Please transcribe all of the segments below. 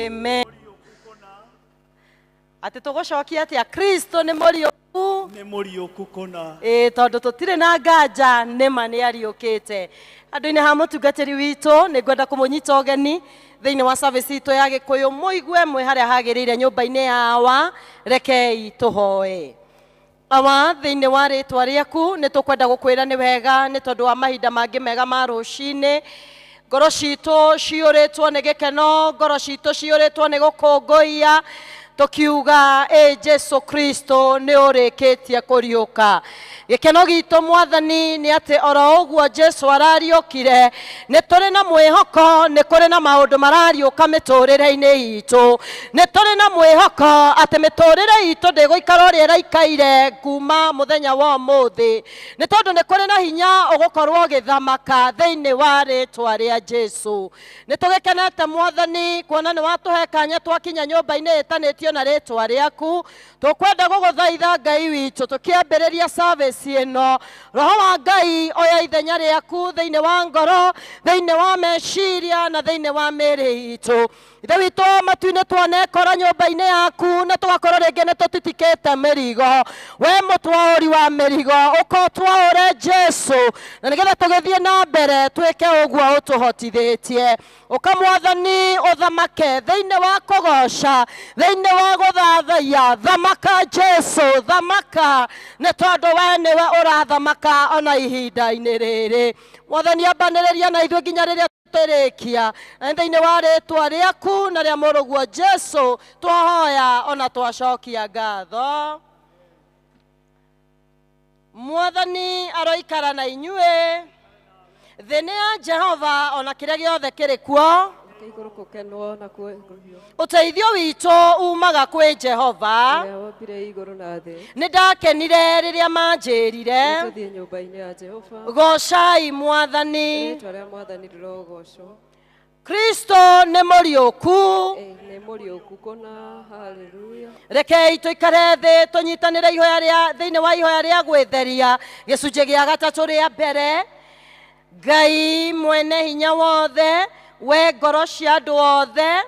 Amen. Atĩ tũgũcokia atĩa? Kristo nĩ mũriũku. Nĩ mũriũku kũna. Ĩĩ, tondũ tũtirĩ na nganja nĩma nĩ ariũkĩte. Andũ-inĩ ha mũtungatĩri witũ, nĩ ngwenda kũmũnyita ũgeni thĩinĩ wa service itũ ya Gĩkũyũ, mũigue mwĩ harĩa hagĩrĩire nyũmba-inĩ ya Awa. Rekei tũhoe. Awa, thĩinĩ wa rĩtwa rĩaku nĩ tũkwenda gũkwĩra nĩ wega nĩ tondũ wa mahinda mangĩ mega ma rũcinĩ. Ngoro citũ ciyũrĩtwo nĩ gĩkeno, ngoro citũ ciyũrĩtwo nĩ gũkũngũiya, tũkiuga ĩ Jesu Kristo nĩ ũrĩkĩtie kũriũka. Gĩkeno gitũ Mwathani nĩ atĩ oro ũguo Jesu arariũkire, nĩ tũrĩ na mwĩhoko nĩ kũrĩ na maũndũ marariũka mĩtũrĩre-inĩ itũ. Nĩ tũrĩ na mwĩhoko atĩ mĩtũrĩre itũ ndĩgũikara ũrĩa ĩraikaire kuma mũthenya wa ũmũthĩ, nĩ tondũ nĩ kũrĩ na hinya ũgũkorwo ũgĩthamaka thĩinĩ wa rĩtwa rĩa Jesu. Nĩ tũgĩkenete Mwathani kuona nĩ watũhe kanya twakinya nyũmba-inĩ ĩtanĩtio na rĩtwa rĩaku. Tũkwenda gũgũthaitha Ngai witũ tũkĩambĩrĩria service ĩno, Roho wa Ngai oya ithenya rĩaku thĩinĩ wa ngoro, thĩinĩ wa meciria na thĩinĩ wa mĩĩrĩ itũ. Ithe witũ wa matu-inĩ, twanekora nyũmba-inĩ yaku na tũgakorwo rĩngĩ nĩ tũtitikĩte mĩrigo. We mũtwaũri wa mĩrigo, ũka ũtwaũre Jesu, na nĩgetha tũgĩthiĩ na mbere twĩke ũguo ũtũhotithĩtie. Ũka Mwathani ũthamake thĩinĩ wa kũgoca, thĩinĩ wa gũthathaiya. Thamaka Jesu, thamaka, nĩ tondũ we nĩwe ũrathamaka ona ihinda-inĩ rĩrĩ. Mwathani, ambanĩrĩria na ithuĩ nginya rĩrĩa tũrĩkia. Na thĩinĩ wa rĩtwa rĩaku na rĩa mũrũguo Jesu twahoya ona twacokia ngatho. Mwathani aroikara na inyuĩ. Thĩ nĩ ya Jehova ona kĩrĩa gĩothe kĩrĩ kuo. Reke igũrũ kũkenwo na kuo. Ũteithio witũ umaga kwĩ Jehova, ũrĩa wombire igũrũ na thĩ. Nĩ ndakenire rĩrĩa manjĩrire, tũthiĩ nyũmba-inĩ ya Jehova. Gocai Mwathani. Rĩtwa rĩa Mwathani rĩrogocwo. Kristo nĩ mũriũku. Ĩ, nĩ mũriũku kũna, haleluya. Rekei tũikare thĩ tũnyitanĩre ihoya rĩa thĩinĩ wa ihoya rĩa gwĩtheria, gĩcunjĩ gĩa gatatũ rĩa mbere. Ngai mwene hinya wothe, we ngoro cia andũ othe,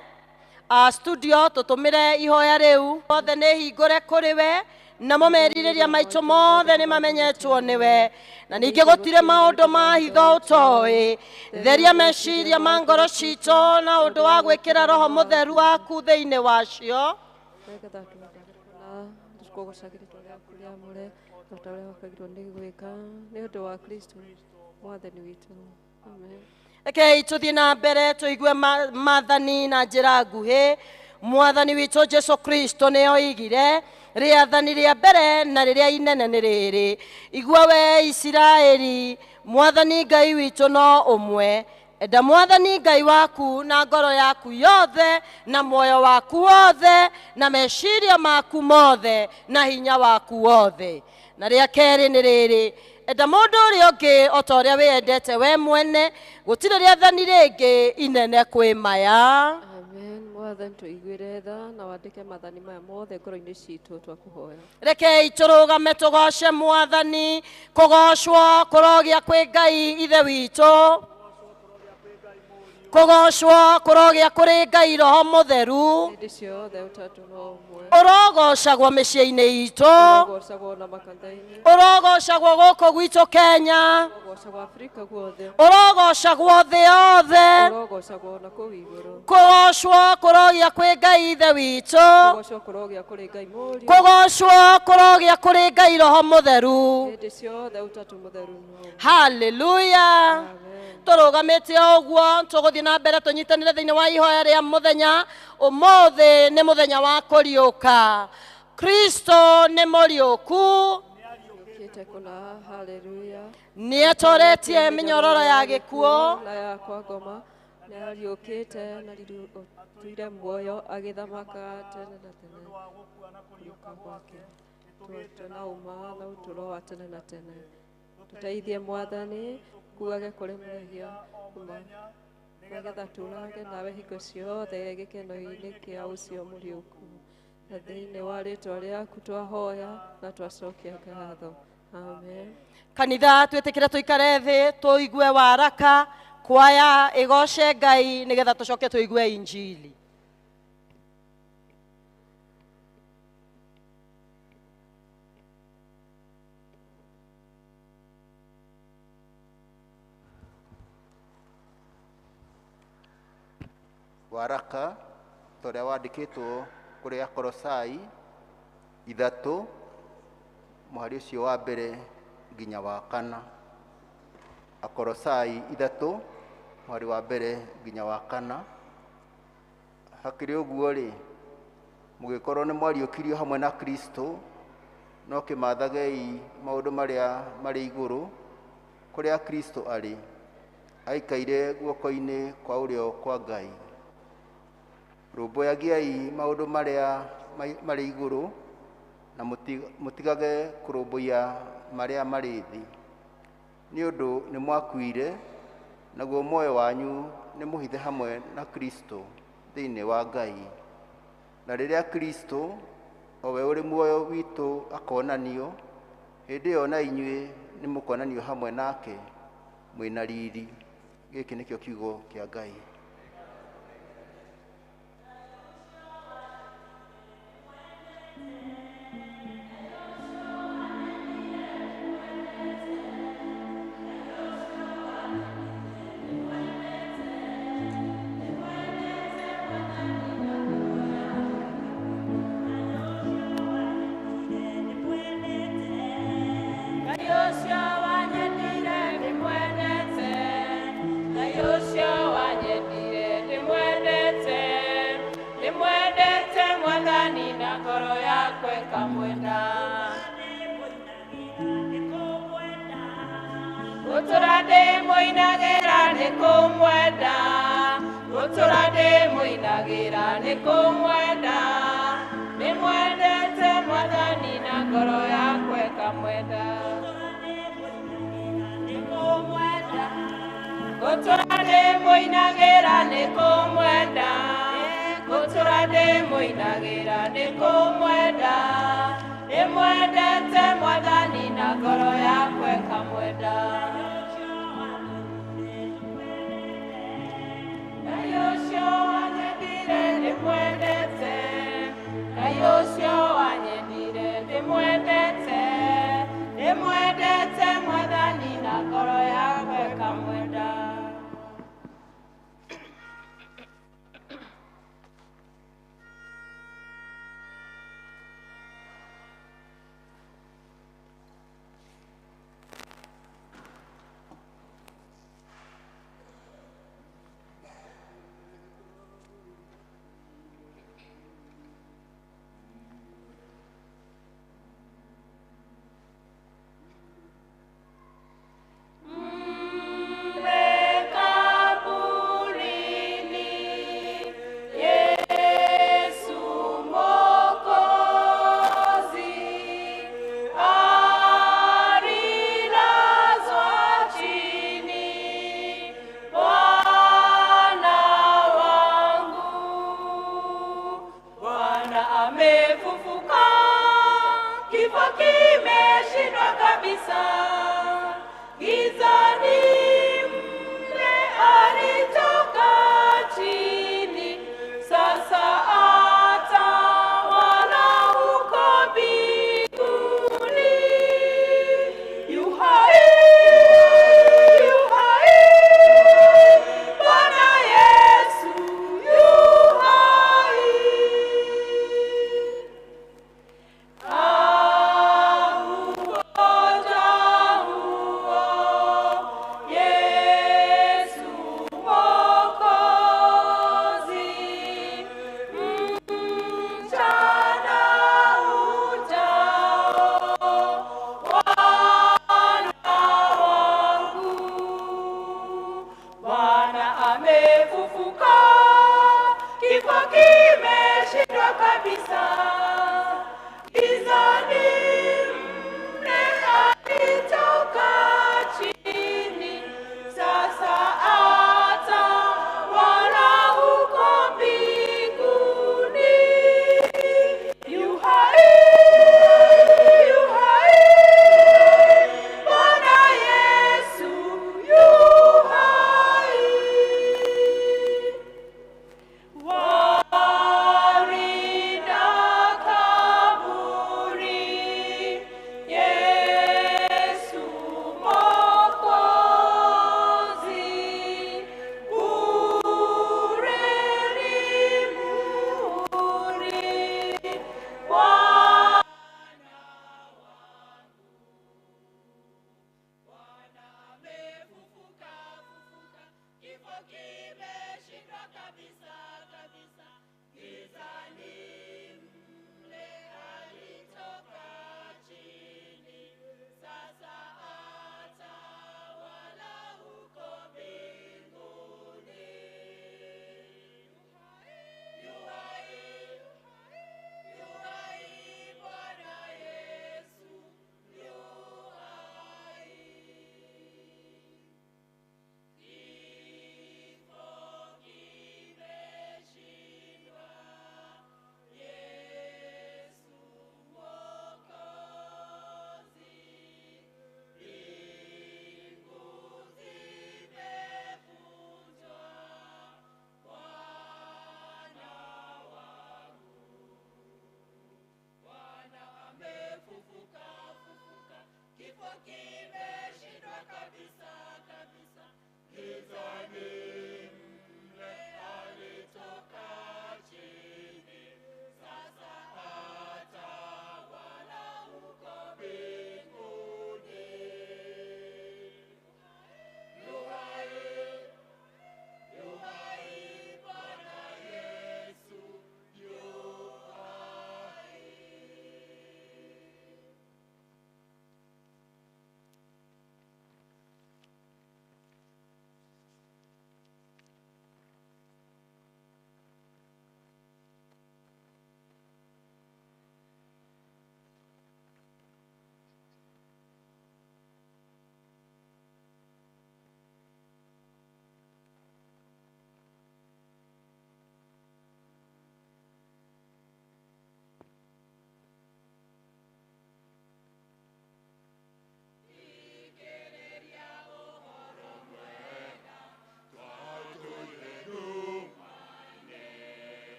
studio tũtũmĩre ihoya rĩu othe nĩ hingũre kũrĩ we, namo merirĩria maitũ mothe nĩ mamenyetwo nĩwe, na ningĩ gũtirĩ maũndũ ma hitho ũtoĩ. Theria meciria ma ngoro citũ na ũndũ wa gwĩkĩra Roho Mũtheru waku thĩinĩ wacio, nĩgetha twendage na tũkũgocagĩra rĩtwa rĩaku rĩamũre o ta ũrĩa wakagirwo nĩ gwĩka nĩ ũndũ wa Kristo Mwathani witũ, amen. Rekei tũthiĩ na mbere tũigue maathani na njĩra nguhĩ. Mwathani witũ Jesu Kristo nĩ oigire rĩathani rĩa mbere na rĩrĩa inene nĩ rĩrĩ: igua we Isiraeli, Mwathani Ngai witũ no ũmwe. Enda Mwathani Ngai waku na ngoro yaku yothe na muoyo waku wothe na meciria maku mothe na hinya waku wothe. Na rĩa kerĩ nĩ rĩrĩ: enda mũndũ ũrĩa ũngĩ o ta ũrĩa wĩyendete we mwene. Gũtirĩ rĩathani rĩngĩ inene kwĩ maya. Amen. Mwathani, tũiguĩre tha na wandĩke maathani maya mothe ngoro-inĩ citũ, twakũhoya. Rekei tũrũgame tũgoce Mwathani. Kũgocwo kũrogĩa kwĩ Ngai Ithe witũ, kũgocwo kũrogĩa kũrĩ Ngai Roho Mũtheru. Hĩndĩ ciothe ũtatũ no ũmwe. Ũrogocagwo mĩciĩ-inĩ itũ. Ũrogocagwo na makanitha-inĩ. Ũrogocagwo gũkũ gwitũ Kenya. Ũrogocagwo Afrika guothe. Ũrogocagwo thĩ yothe. Ũrogocagwo na kũu igũrũ. Kũgocwo kũrogĩa kwĩ Ngai Ithe witũ. Kũgocwo kũrogĩa kũrĩ Ngai Mũriũ. Kũgocwo kũrogĩa kũrĩ Ngai Roho Mũtheru. Hĩndĩ ciothe ũtatũ mũtheru no ũmwe. Haleluya. Amen. Tũrũgamĩte o ũguo, tũgũthiĩ na mbere tũnyitanĩre thĩinĩ wa ihoya rĩa mũthenya. Ũmũthĩ nĩ mũthenya wa kũriũka. Kristo nĩ mũriũku. Ũkĩte kũna, haleluya. Nĩ atoretie mĩnyororo ya gĩkuũ na ya kwa ngoma. Nĩ ariũkĩte na riri ũtũire muoyo agĩthamaka tene na tene. Kũriũka gwake tũrute na ũma na ũtũũro wa tene na tene. Tũteithie Mwathani kuage kũrĩ mehia kuma, nĩgetha tũrage nawe hingo ciothe gĩkeno-inĩ kĩa ũcio mũriũku. Na thĩinĩ wa rĩtwa rĩaku twahoya na twacokia ngatho, amen. Kanitha, twĩtĩkĩre tũikare thĩ tũigue waraka, kwaya ĩgoce Ngai, nĩgetha tũcoke tũigue injili. Waraka ta ũrĩa wandĩkĩtwo kũrĩ Akolosai 3 mũhari ũcio wa mbere nginya wa kana. Akolosai 3 mũhari wa mbere nginya wa kana. Hakĩrĩ ũguo rĩ, mũgĩkorwo nĩ mwariũkirio hamwe na Kristo, no kĩmathagei maũndũ marĩa marĩ igũrũ, kũrĩa Kristo arĩ, aikaire guoko-inĩ kwa ũrĩo kwa Ngai. Rũmbũyagiai maũndũ marĩa marĩ igũrũ, na mũtigage kũrũmbũiya marĩa marĩ thĩ. Nĩ ũndũ nĩ mwakuire, naguo muoyo wanyu nĩ mũhithe hamwe na Kristo thĩinĩ wa Ngai. Na rĩrĩa Kristo, o we ũrĩ muoyo witũ, akonanio, hĩndĩ ĩyo na inyuĩ nĩ mũkonanio hamwe nake mwĩna riri. Gĩkĩ nĩkĩo kiugo kĩa Ngai. Yeah.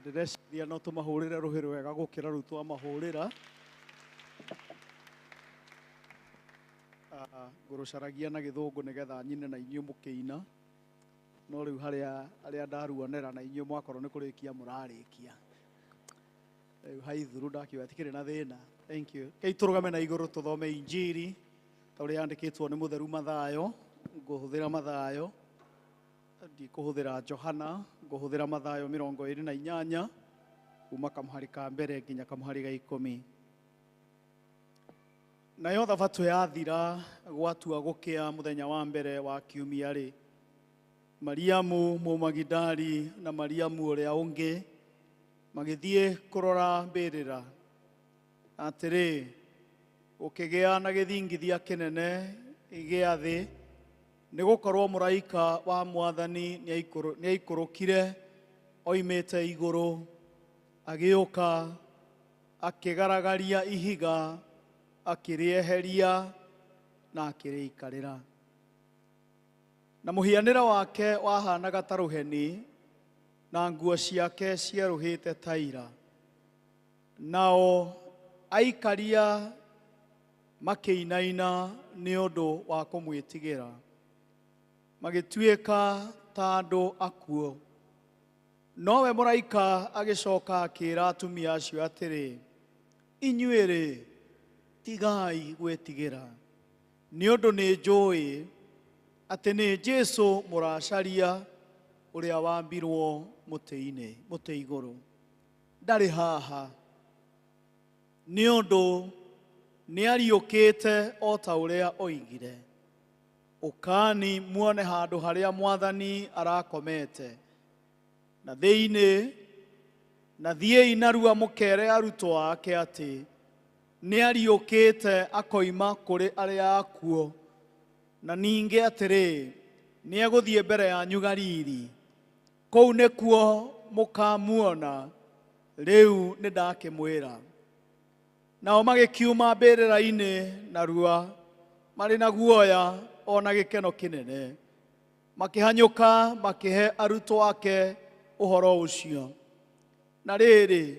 Ndĩreciria no tũmahũrĩre rũhĩ rwega gũkĩra rũu twamahũrĩra. Ngũrũcaragia na gĩthũngũ nĩgetha nyine na inyuĩ mũkĩina, no rĩu harĩa arĩa ndaruonera na inyuĩ mwakorwo nĩ kũrĩkia mũrarĩkia. Rĩu haithuru ndakiuga tikĩrĩ na thĩna. Thank you. Kei tũrũgame na igũrũ tũthome injiri ta ũrĩa yandĩkĩtwo nĩ mũtheru Mathayo. Ngũhũthĩra Mathayo, ndikũhũthĩra Johana, ngũhũthĩra Mathayo 28 kuma kamũhari ka mbere nginya kamũhari ga 10. Nayo thabatũ yathira, gwatua gũkĩa mũthenya wa mbere wa kiumia rĩ, Mariamu Mũmagidali na Mariamu ũrĩa ũngĩ magĩthiĩ kũrora mbĩrĩra. Atĩrĩ, gũkĩgĩa na gĩthingithia kĩnene gĩa thĩ, nĩ gũkorwo mũraika wa Mwathani nĩaikũrũkire oimĩte igũrũ, agĩũka akĩgaragaria ihiga, akĩrĩeheria na akĩrĩikarĩra. Na mũhianĩre wake wahanaga ta rũheni, na nguo ciake cierũhĩte ta ira. Nao aikaria makĩinaina nĩ ũndũ wa kũmwĩtigĩra, magĩtuĩka ta andũ akuũ. Nowe mũraika agĩcoka akĩĩra atumia acio atĩrĩ, inyuĩ-rĩ, tigai gwĩtigĩra, nĩ ũndũ nĩ njũĩ atĩ nĩ Jesũ mũracaria ũrĩa wambirwo mũtĩ-inĩ, mũtĩ igũrũ. Ndarĩ haha, nĩ ũndũ nĩariũkĩte o ta ũrĩa oigire. Ũkani muone handũ harĩa Mwathani arakomete, na thĩinĩ na thiĩi narua mũkere arutwo ake atĩ nĩariũkĩte akoima kũrĩ arĩa akuũ, na ningĩ atĩrĩ, nĩegũthiĩ mbere yanyu Galili, kũu nĩkuo mũkamuona. Rĩu nĩndakĩmwĩra. Nao magĩkiuma mbĩrĩra-inĩ narua marĩ na guoya o na gĩkeno kĩnene, makĩhanyũka makĩhe arutwo ake ũhoro ũcio. Na rĩrĩ,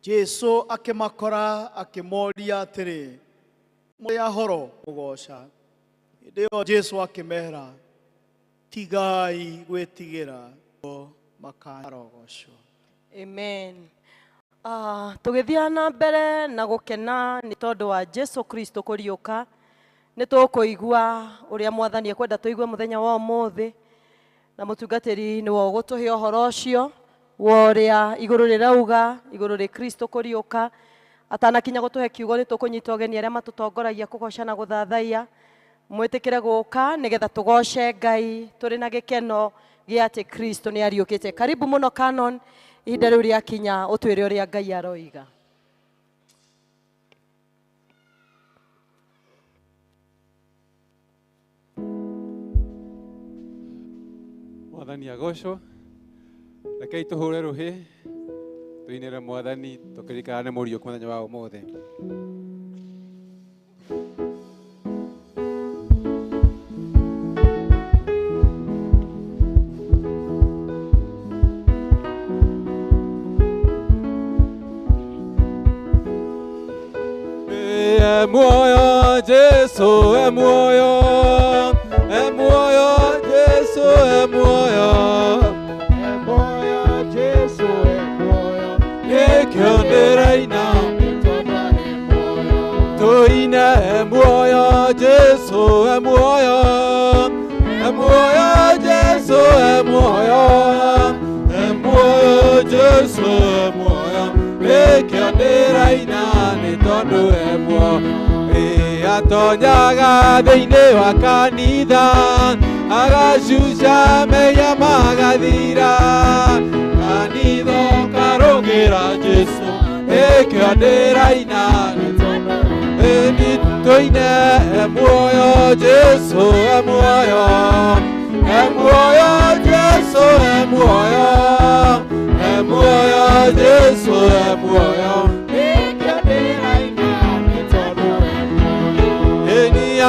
Jesũ akĩmakora akĩmoria atĩrĩ, mũrĩ ahoro kũgooca? Hĩndĩ ĩyo Jesũ akĩmera, tigai gwĩtigĩra, makarogocwo. Amen. Tũgĩthiĩ na mbere na gũkena nĩ tondũ wa Jesu Kristo kũriũka, nĩ tũkũigua ũrĩa Mwathani ekwenda tũigue mũthenya wa ũmũthĩ, na mũtungatĩri nĩwe ũgũtũhe ũhoro ũcio wa ũrĩa igũrũ rĩrauga igũrũ rĩ Kristo kũriũka. Atanakinya gũtũhe kiugo, nĩ tũkũnyita ũgeni arĩa matũtongoragia kũgoca na gũthathaiya, mwĩtĩkĩre gũka nĩgetha tũgoce Ngai tũrĩ na gĩkeno gĩa atĩ Kristo nĩ ariũkĩte. Karibu mũno Canon, ihinda rĩu rĩakinya ũtwĩre ũrĩa Ngai aroiga. Mwathani agocwo. Rekei tũhũre rũhĩ tũinĩre Mwathani tũkĩririkana nĩ mũriũku mũthenya wa ũmũthĩ. E muoyo Jesu, e muoyo, e muoyo Jesu, e muoyo, e muoyo Jesu, e muoyo, nĩkĩo ndĩraina tũine, e muoyo Jesu, e muoyo, e muoyo Jesu, e muoyo, e muoyo Jesu, e muoyo, nĩkĩo ndĩraina nĩ tondũ e muoyo. Atonyaga thĩinĩ wa kanitha, agacuca mehia magathira, kanitha ũkarũgĩra Jesu, nĩkĩo ndĩraina nĩ tũine, e muoyo Jesu, e muoyo, e muoyo Jesu, e muoyo, e muoyo Jesu, e muoyo, nĩkĩo ndĩraina nĩ tondũ e muoyo.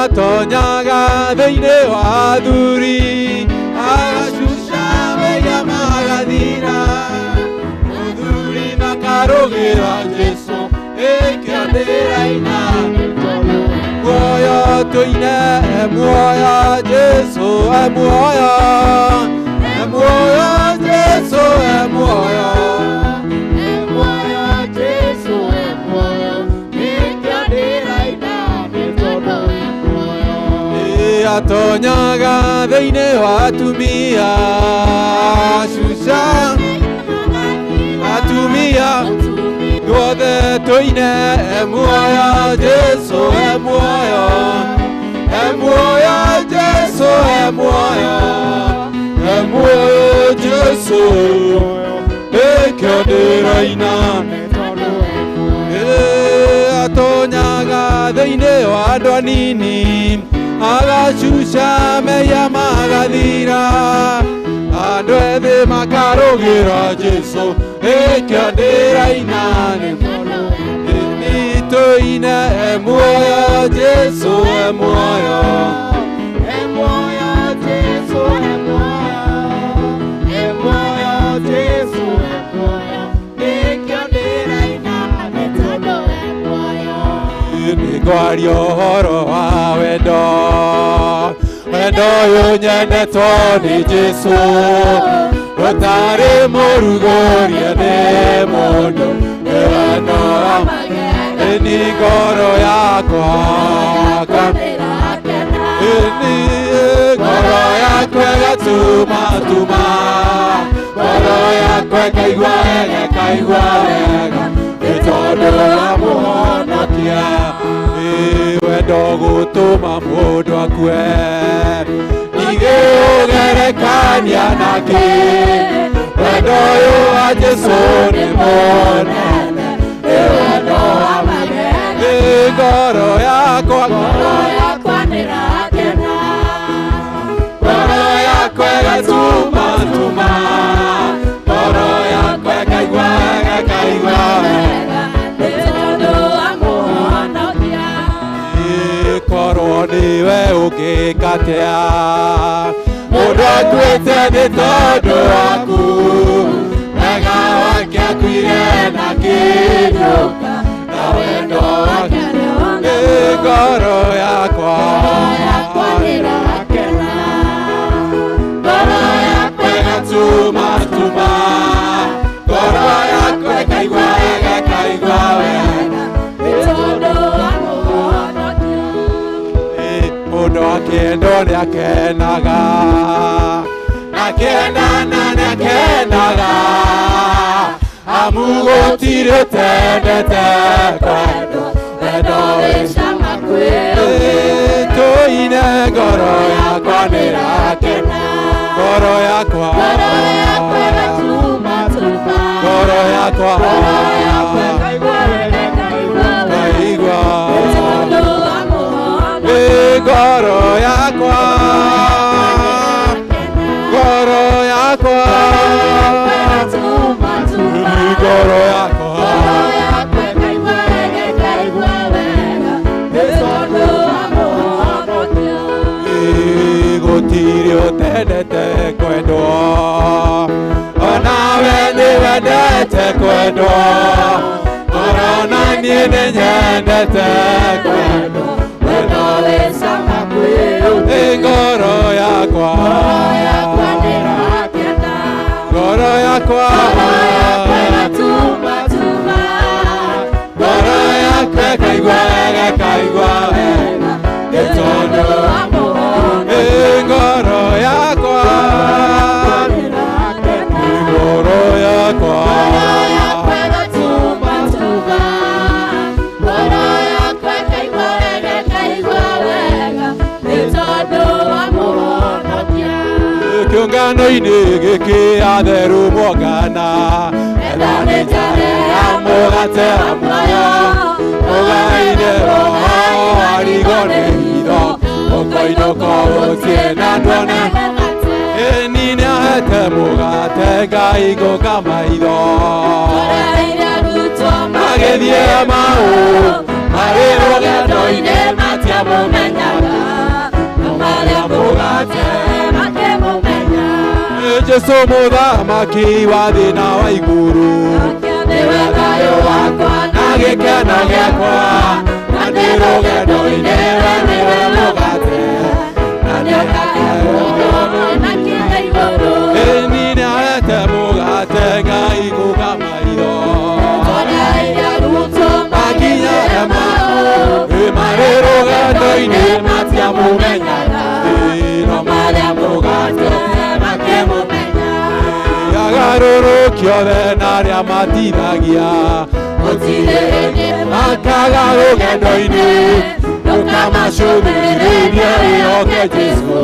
Atonyaga thĩinĩ wa athuri, agacuca mehia magathira, makarũgĩra Jesũ ĩkĩo ndĩraina muoyo tũine muoyo Jesũ e muoyo e muoyo Jesũ e muoyo e muoyo Jesũ e muoyo nĩkĩo ndĩraina nĩ tondũ e muoyo atonyaga thĩinĩ wa atumia cuca atumia Duothe tũine e muoyo Jesũ e muoyo e muoyo Jesũ e muoyo e muoyo Jesũ ĩkĩo ndĩraina atonyaga thĩinĩ wa andũ anini agacuca mehia magathira andũ ethĩ makarũgĩra Jesũ ĩkĩo ndĩraina nĩ tũine e muoyo Jesũ e muoyo e muoyo Jesũ e muoyo e muoyo Jesũ e muoyo nĩkĩo ndĩraina nĩ tondũ e muoyo nĩngwaria ũhoro wa wendo wendo ũyũ nyendetwo nĩ Jesũ ũtarĩ mũrugũrie nĩ mũndũ nĩ wendo wa ni ngoro yakwa ni ngoro yakwa ĩgatumatuma ngoro yakwa ĩkaigua wega ĩkaigua wega nĩ tondũ wa mũhonokia wendo gũtũma mũndũ akue ningĩ ũgerekania nakĩ wendo ũyũ wa Jesũ nĩ mũnene nĩ wendo wa ngoro yakwa ngoro yakwa nĩrakena ngoro yakwa ĩgatumatuma ngoro yakwa ĩkaigua wega ĩkaigua wega nĩ tondũ wa mũhonokia korwo nĩwe ũngĩka atĩa mũndũ akuĩte nĩ tondũ waku wega wake akuire na kĩnyũka na wendo wake nĩ ngoro yakwa nĩrakena ngoro yakwa ĩgatumatuma ngoro yakwa ĩkaigua wega ĩkaigua wega nĩ tondũ wa mũhonokia mũndũ akĩendwo nĩakenaga akĩendana nĩakenaga amu gũtirĩ ũtendete kwendwo wendo wĩ cama kwĩ tũine ngoro yakwa nĩrakena ngoro yakwa ĩgatumatuma ngoro yakwa ĩkaigua wega ĩkaigua ngoro yakwa ngoro yakwa ngoro yakwa ĩkaigua wega ĩkaigua wega nĩ tondũ wa mũhonokia gũtirĩ ũtendete kwendwo onawe nĩwendete kwendwo orona niĩ nĩnyendete kwendwo wendo wĩ cama kwĩ ngoro yakwa nĩrakena ngoro yakwa ĩgatumatuma ngoro yakwa ĩkaigua wega ĩkaigua wega nĩ tondũ wa mũhonokia ngoro yakwa ngoro yakwa ĩgatumatuma ngoro yakwa ĩkaigua wega ĩkaigua wega nĩ tondũ wa mũhonokia kĩũngano-inĩ gĩkĩ atheru mwongana etha nĩ njare ya mũgate wa muoyo mũgaine roho arigwo nĩ hitho ũkoinũka ũthiĩ na nduone ĩni nĩahete mũgate Ngai ngũka maitho magĩthiĩ Emau marĩ rũgendo-inĩ matiamũmenyaga no marĩa mũgate makĩmũmenya Jesũ mũthamaki wa thĩ na wa igũrũ nĩwe thayũ Gĩkeno gĩakwa na ndĩ rũgendo-inĩ we nĩwe mũgate na nĩũkahe Ĩni nĩahete mũgate ngahingũka maitho makinya ĩ marĩ rũgendo-inĩ matiamũmenyaga ĩ no marĩa mũgate makĩmũmenya agarũrũki othe na arĩa matithagia makaga rũgendo-inĩ ndũkamacũthĩrĩrie wĩhoke Jesũ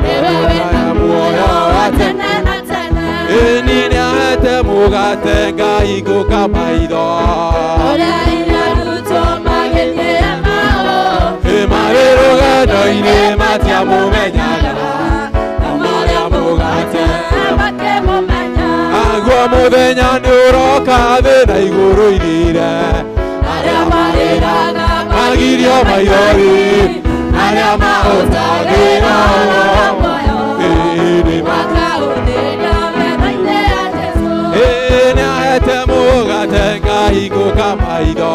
nĩwe muoyo wa tene Ĩni nĩahete mũgate ngahingũka maitho ĩ marĩ rũgendo-inĩ matiamũmenyaga na marĩa mũgate aguo mũthenya nĩ ũroka thĩ na igũrũ ithire arĩa marĩraga magirio maithori arĩa mahũtagĩra ĩ nĩ ĩ nĩahete mũgate ngahingũka maitho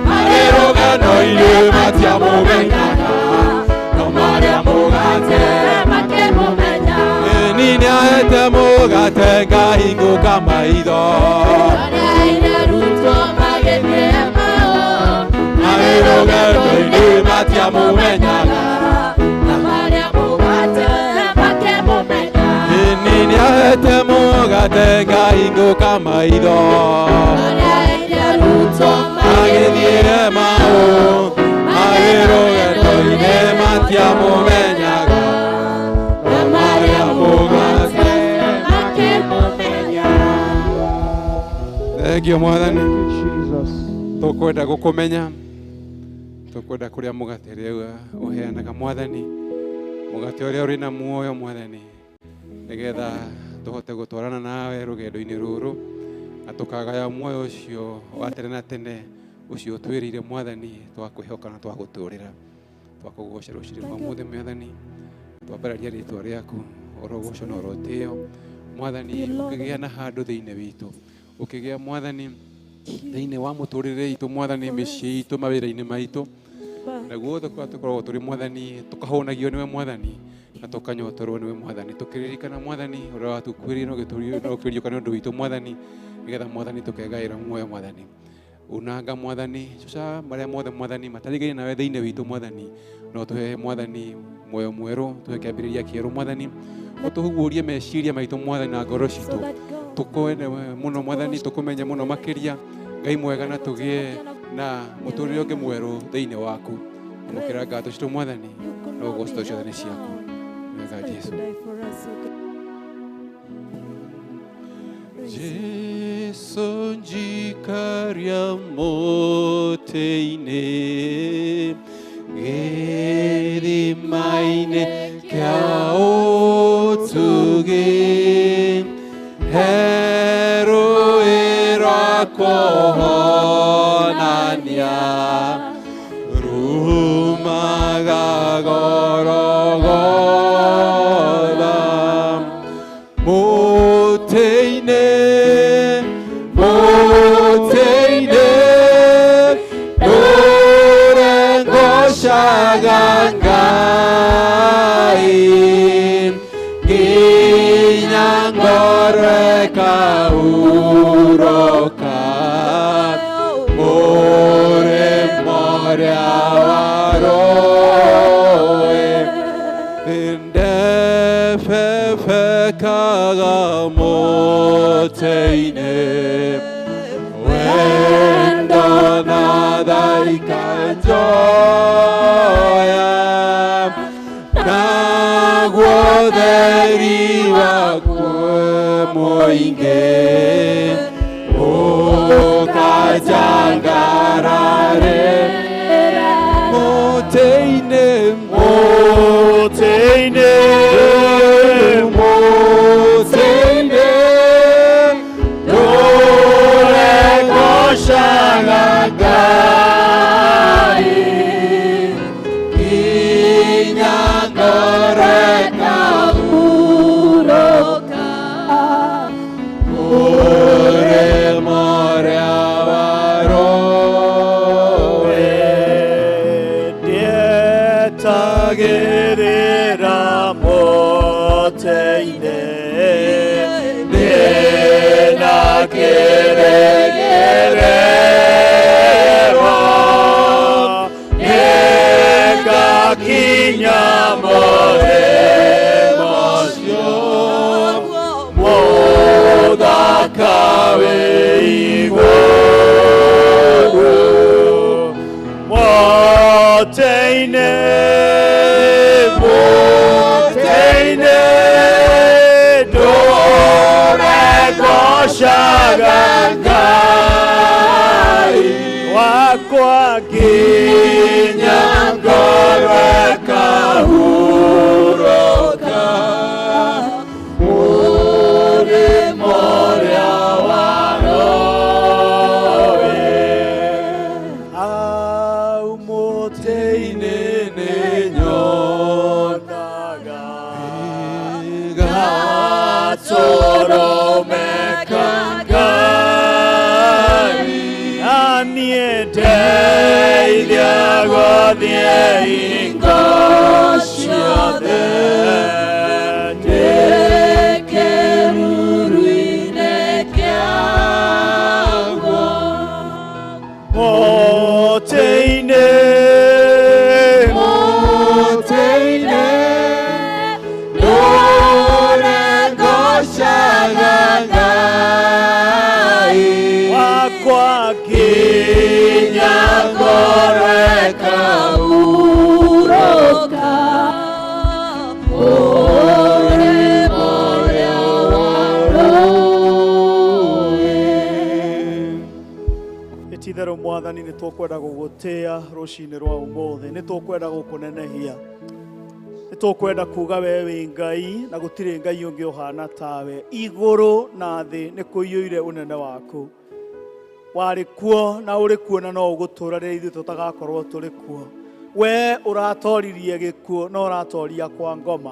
marĩ rũgendo-inĩ matiamũmenyaga no marĩa mũgate Ĩni nĩahete mũgate ngahingũka maitho marĩ rũgendo-inĩ matiamũmenyaga Ĩni nĩahete mũgate ngahingũka maitho magĩthiĩ Emau marĩ rũgendo-inĩ matiamũmenyaga no marĩa mũgate Thengio Mwathani. Thank you, Jesus. Tũkwenda gũkũmenya tũkwenda kũrĩa mũgate ũrĩa ũheanaga Mwathani mũgate ũrĩa ũrĩ na muoyo Mwathani nĩgetha tũhote gũtwarana nawe rũgendo-inĩ rũrũ na tũkagaya muoyo ũcio wa tene na tene ũcio ũtwĩrĩire Mwathani twakwĩhoka na twagũtũrĩra twakũgoca rũcinĩ rwa ũmũthĩ Mwathani twambararia rĩtwa rĩaku ũrogocwo na ũrotĩo Mwathani ũkĩgĩa na handũ thĩinĩ witũ ũkĩgĩa Mwathani thĩinĩ wa mũtũrĩre itũ Mwathani mĩciĩ itũ mawĩra-inĩ maitũ na guothe kũrĩa tũkoragwo tũrĩ Mwathani tũkahũnagio nĩwe Mwathani na tũkanyotorwo nĩwe Mwathani tũkĩririkana Mwathani ũrĩa watukuĩrĩire na ũkĩriũka nĩ ũndũ witũ Mwathani nĩgetha Mwathani tũkegaĩra muoyo Mwathani unanga Mwathani cuca marĩa mothe Mwathani matarigaine nawe thĩinĩ witũ Mwathani no tũhe Mwathani muoyo mwerũ tũhe kĩambĩrĩria kĩerũ Mwathani ũtũhuguũrie meciria maitũ Mwathani na ngoro citũ tũkwende mũno Mwathani tũkũmenye mũno makĩria Ngai mwega na tũgĩe na mũtũrĩre ũngĩ mwerũ thĩinĩ waku amũkĩra ngatho citũ Mwathani no ũgoco ciothe nĩ ciaku wega Jesũ. Jesu njikaria mũtĩ-inĩ gĩthima-inĩ kĩa ũtugi he rũĩ rwa kũhonania rumaga Gorogotha mũtĩ-inĩ mũtĩ-inĩ ndũre ngoocaga Ngai nginya ngoro ĩkahurũka mũrĩmo ũrĩa wa rũĩ ndebebekaga mũtĩ-inĩ wendo na tha ikanjoya naguo ũtheri wakuo mũingĩ ũkanjangararĩra mũtĩ-inĩ mũtĩ-inĩ mũtĩ-inĩ ndũre ngoocaga Ngai nginya ngoro ĩkahurũka. kĩrĩgĩrĩro nĩngakinya mũrĩmo ũcio mũthaka wĩ igũrũ mũtĩ-inĩ mũtĩ-inĩ ndũre ngoocaga Ngai wakwa nginya ngoro ĩkahurũka mũrĩmo ũrĩa wa rũũĩ hau mũtĩ-inĩ nĩnyonaga gatũrũme ka Ngai na niĩ ndeithia gũthiĩ hingo ciothe ndĩ kĩruru-inĩ kĩaguo mũtĩ-inĩ mũtĩ-inĩ ndũre ngoocaga Ngai wakwa nginya ngoro ĩkahurũka mũrĩmo ũrĩa wa rũũĩ. Ititherũ Mwathani nĩ tũkwenda gũgũtĩa rũcinĩ rwa ũmũthĩ, nĩ tũkwenda gũkũnenehia, nĩ tũkwenda kuga we wĩ Ngai na gũtirĩ Ngai ũngĩ ũhana tawe. Igũrũ na thĩ nĩ kũiyũire ũnene waku, warĩ kuo na ũrĩ kuo na no ũgũtũũra rĩrĩa ithuĩ tũtagakorwo tũrĩ kuo. We ũratoririe gĩkuũ na ũratoria kwa ngoma,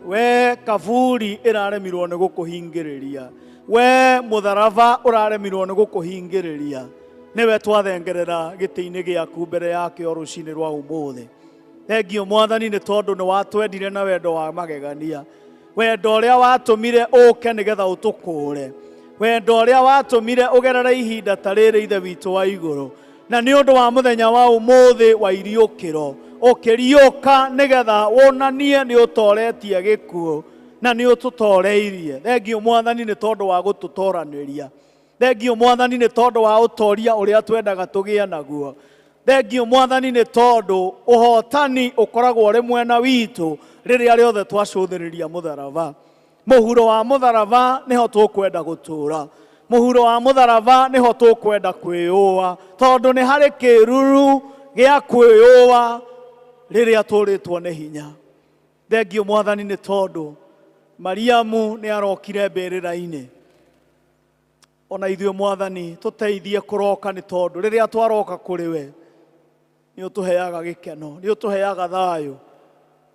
we kaburi ĩraremirwo nĩ gũkũhingĩrĩria, we mũtharaba ũraremirwo nĩ gũkũhingĩrĩria, nĩwe twathengerera gĩtĩ-inĩ gĩaku mbere yakĩo rũcinĩ rwa ũmũthĩ. Thengio Mwathani nĩ tondũ nĩ watwendire na wendo wa magegania, wendo ũrĩa watũmire ũke nĩgetha ũtũkũũre, wendo ũrĩa watũmire ũgerere ihinda ta rĩrĩ Ithe witũ wa igũrũ, na nĩ ũndũ wa mũthenya wa ũmũthĩ wa iriũkĩro ũkĩriũka nĩgetha wonanie nĩ ũtoretie gĩkuũ na nĩ ũtũtoreirie. Thengio Mwathani nĩ tondũ wa gũtũtoranĩria, thengio Mwathani nĩ tondũ wa ũtoria ũrĩa twendaga tũgĩe naguo, thengio Mwathani nĩ tondũ ũhotani ũkoragwo ũrĩ mwena witũ rĩrĩa rĩothe twacũthĩrĩria mũtharaba. Mũhuro wa mũtharaba nĩho tũkwenda gũtũũra, mũhuro wa mũtharaba nĩho tũkwenda kwĩyũa, tondũ nĩ harĩ kĩruru gĩa kwĩyũa rĩrĩa tũrĩtwo nĩ hinya. Thengio Mwathani nĩ tondũ Mariamu nĩ arokire mbĩrĩra-inĩ, ona ithuĩ Mwathani tũteithie kũroka, nĩ tondũ rĩrĩa twaroka kũrĩ we nĩ ũtũheaga gĩkeno, nĩ ũtũheaga thayũ,